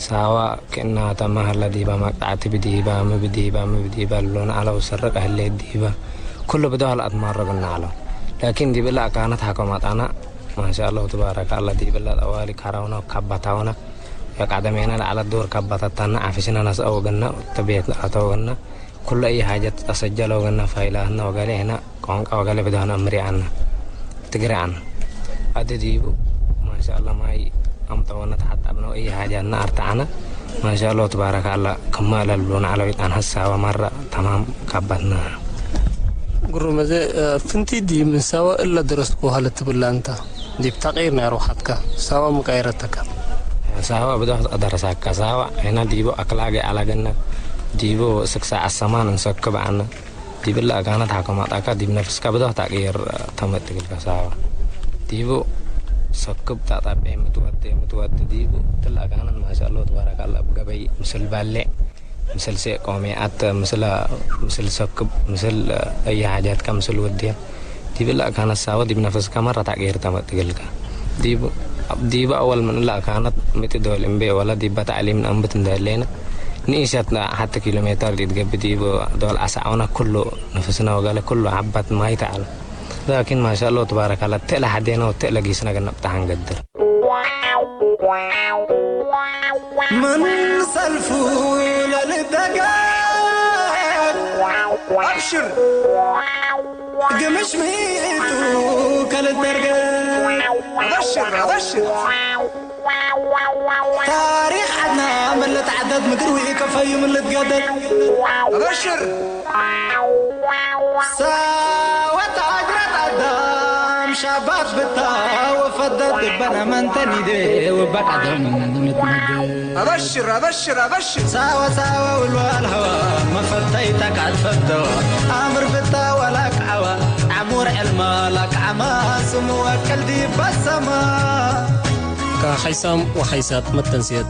ሳዋ ክእና ተማህላ ዲባ መቅጣዕቲ ብዲባ ምብዲባ ምብዲባ ሎን ዓለው ስርቅ ህሌት ዲባ ኩሉ ብደዋል ኣትማሮ ገና ዓለው። ላኪን ዲብላ ኣካነት ሓኮማጣና ማሻ ኣላሁ ተባረከ ኣላ ዲብላ ኣዋሊ ካራውና ካባታውና የቃደሜና ለዓለ ዶር ካባታታና ዓፊስና ነስአ ወገና ተቤት ኣተ ወገና ኩለ እየ ሓጀት ኣሰጀለ ወገና ፋይላትና ወገለ ሄና ቋንቋ ወገለ ብድሆነ እምሪኣና ትግሪኣና ኣደ ዲቡ ማሻ ኣላ ማይ ኣምጠወና ተሓጣብና እየ ሓጃትና ኣርትዓና ማሻ ኣላሁ ተባረከ ኣላ ክማ እለልብሉና ዓለዊጣን ሐሳዋ ማራ ተማም ካባትና። ጉሩም፣ እዚ፣ እ፣ ፍንቲ ዲ ምን ሳዋ እለ ደረስኩ ሃለ ትብላ እንተ ዲብ ታቂር ናይ ሮሓትካ ሳዋ ሙቃይረተካ። ሳዋ ብዶ ደረሳካ ሳዋ ሄና ዲቦ ኣክላገ ኣላገነ ዲቦ ስክሳ ኣሰማን እንሰክብ ኣነ ዲብላ ኣጋነት ሓከማጣካ ዲብ ነፍስካ ብዶ ታቂር ተመጥግልካ ሳዋ ዲቦ ሰክብ ታጣቤ ምትወደ ምትወደ ዲቦ ትላ ኣጋነት ማሻ ኣላሁ ተባረከ ኣላ ብገበይ ምስል ባሌ ምስል ሴቆሜ ኣተ ምስለ ምስል ሰክብ ምስል እየ ሓጃትካ ምስል ወድያ ዲብላ ካነሳወ ዲብ ነፈስካ መራ ታቅየር ተመጥግልካ ዲብ ዲብ ኣወል ምን ላ ካነት ምጥ ዶል እምቤ ወላ ዲባ ታዕሊም ኣንብት እንደሌና ንኢሸት ሓተ ኪሎ ሜተር ዲትገብ ዲብ ዶል ኣሳውና ኩሉ ነፈስና ወገለ ኩሉ ዓባት ማይ ተዓል ላኪን ማሻ ኣላሁ ተባረከ ኣላ ተእለ ሓዴና ወተእለ ጊስና ገነብታ ሓንገድር። من سلفو للدقات أبشر قمش ميتو كالدرقات أبشر أبشر ታሪኽ ዓድና ምልት ዓደት ምድርዊ ከፈዩ ምልት ገደት ኣበሽር ሳወት ኣጅረት ኣዳም ሻባት ብታ ወፈደት ድበነ መንተኒደ ወበቀደም ምትመገ ኣበሽር ኣበሽር ኣበሽር ሳወ ሳወ ውልዋል ሀዋ መፈተይታ ካትፈተዋ ኣምር ብታ ወላክ ዓዋ ዓሙር ዕልማ ላክ ዓማ ስሙ ወቀልዲ በሰማ ከሓይሳም ወሓይሳት መተንስየት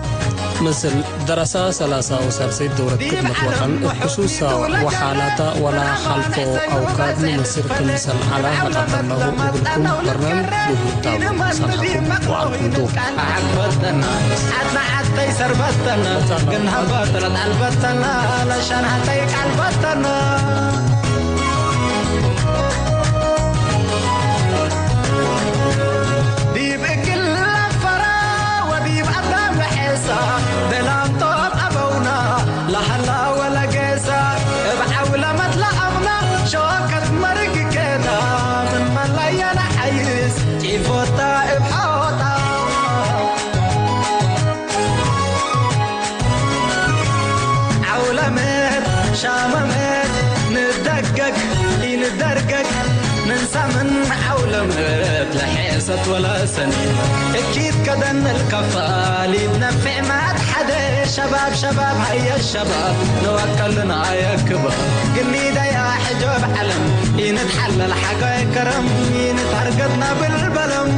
ምስል ደረሳ ሰላሳ ወሳልሰይት ደውረት ክድመት ወጠን እብ ሕሱሳ ወሓላታ ወላ ሓልፎ ኣውካድ ንመስር ክምሰል ዓላ መቐደርናሁ እብልኩም በርናም ልሁታው ሰምሓኩም ወዓልኩም ዱ። ዓዓት በተና፣ ዓትና ዓተይ ሰር በተና፣ ግን ሃባ ጥረት ዓል በተና፣ ለሻን ሃተይ ቃል በተና። ዲብ እግል ለፈራ ወዲብ ኣዳም ለሐሳ፣ ደላም ጦብ ኣበውና ለሃላ ወለገሳ፣ እብ ዓውለመት ለኣምና ሸወከት መርግ ኬና፣ ምን መላየና ሓይስ ጪፎታ እብ ሖጣ። ዓውለመት ሻመመት ንደገግ ኢንደርገግ፣ ንንሳ ምን ዓውለመት ለሐሰት ወለሰኒ፣ እኪት ከደን ልከፋል ይትነፍዕ ማት ሓደ፣ ሸባብ ሸባብ ሃየ ሸባብ ንወከልና የክባ፣ ግኒደያ ሕጆብ ዓለም ኢንትሓለል ሓጋይ ከረም ኢንታርገትና ብልበለም።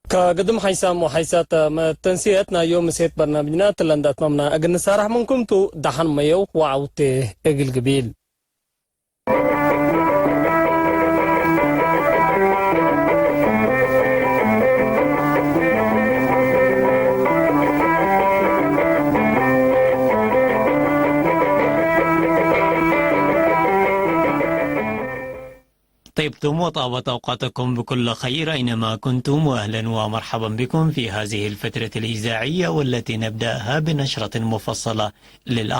ከግድም ሓይሳም ወሓይሳት መተንስየት ናዮ ምሴት በርናምጅና ትለንዳት መምና እግንሳራሕ ምንኩምቱ ደሓን መየው ወዓውቴ እግል ግቢል። طبتم وطابت أوقاتكم بكل خير أينما كنتم، وأهلا ومرحبا بكم في هذه الفترة الإذاعية والتي نبدأها بنشرة مفصلة للأخبار.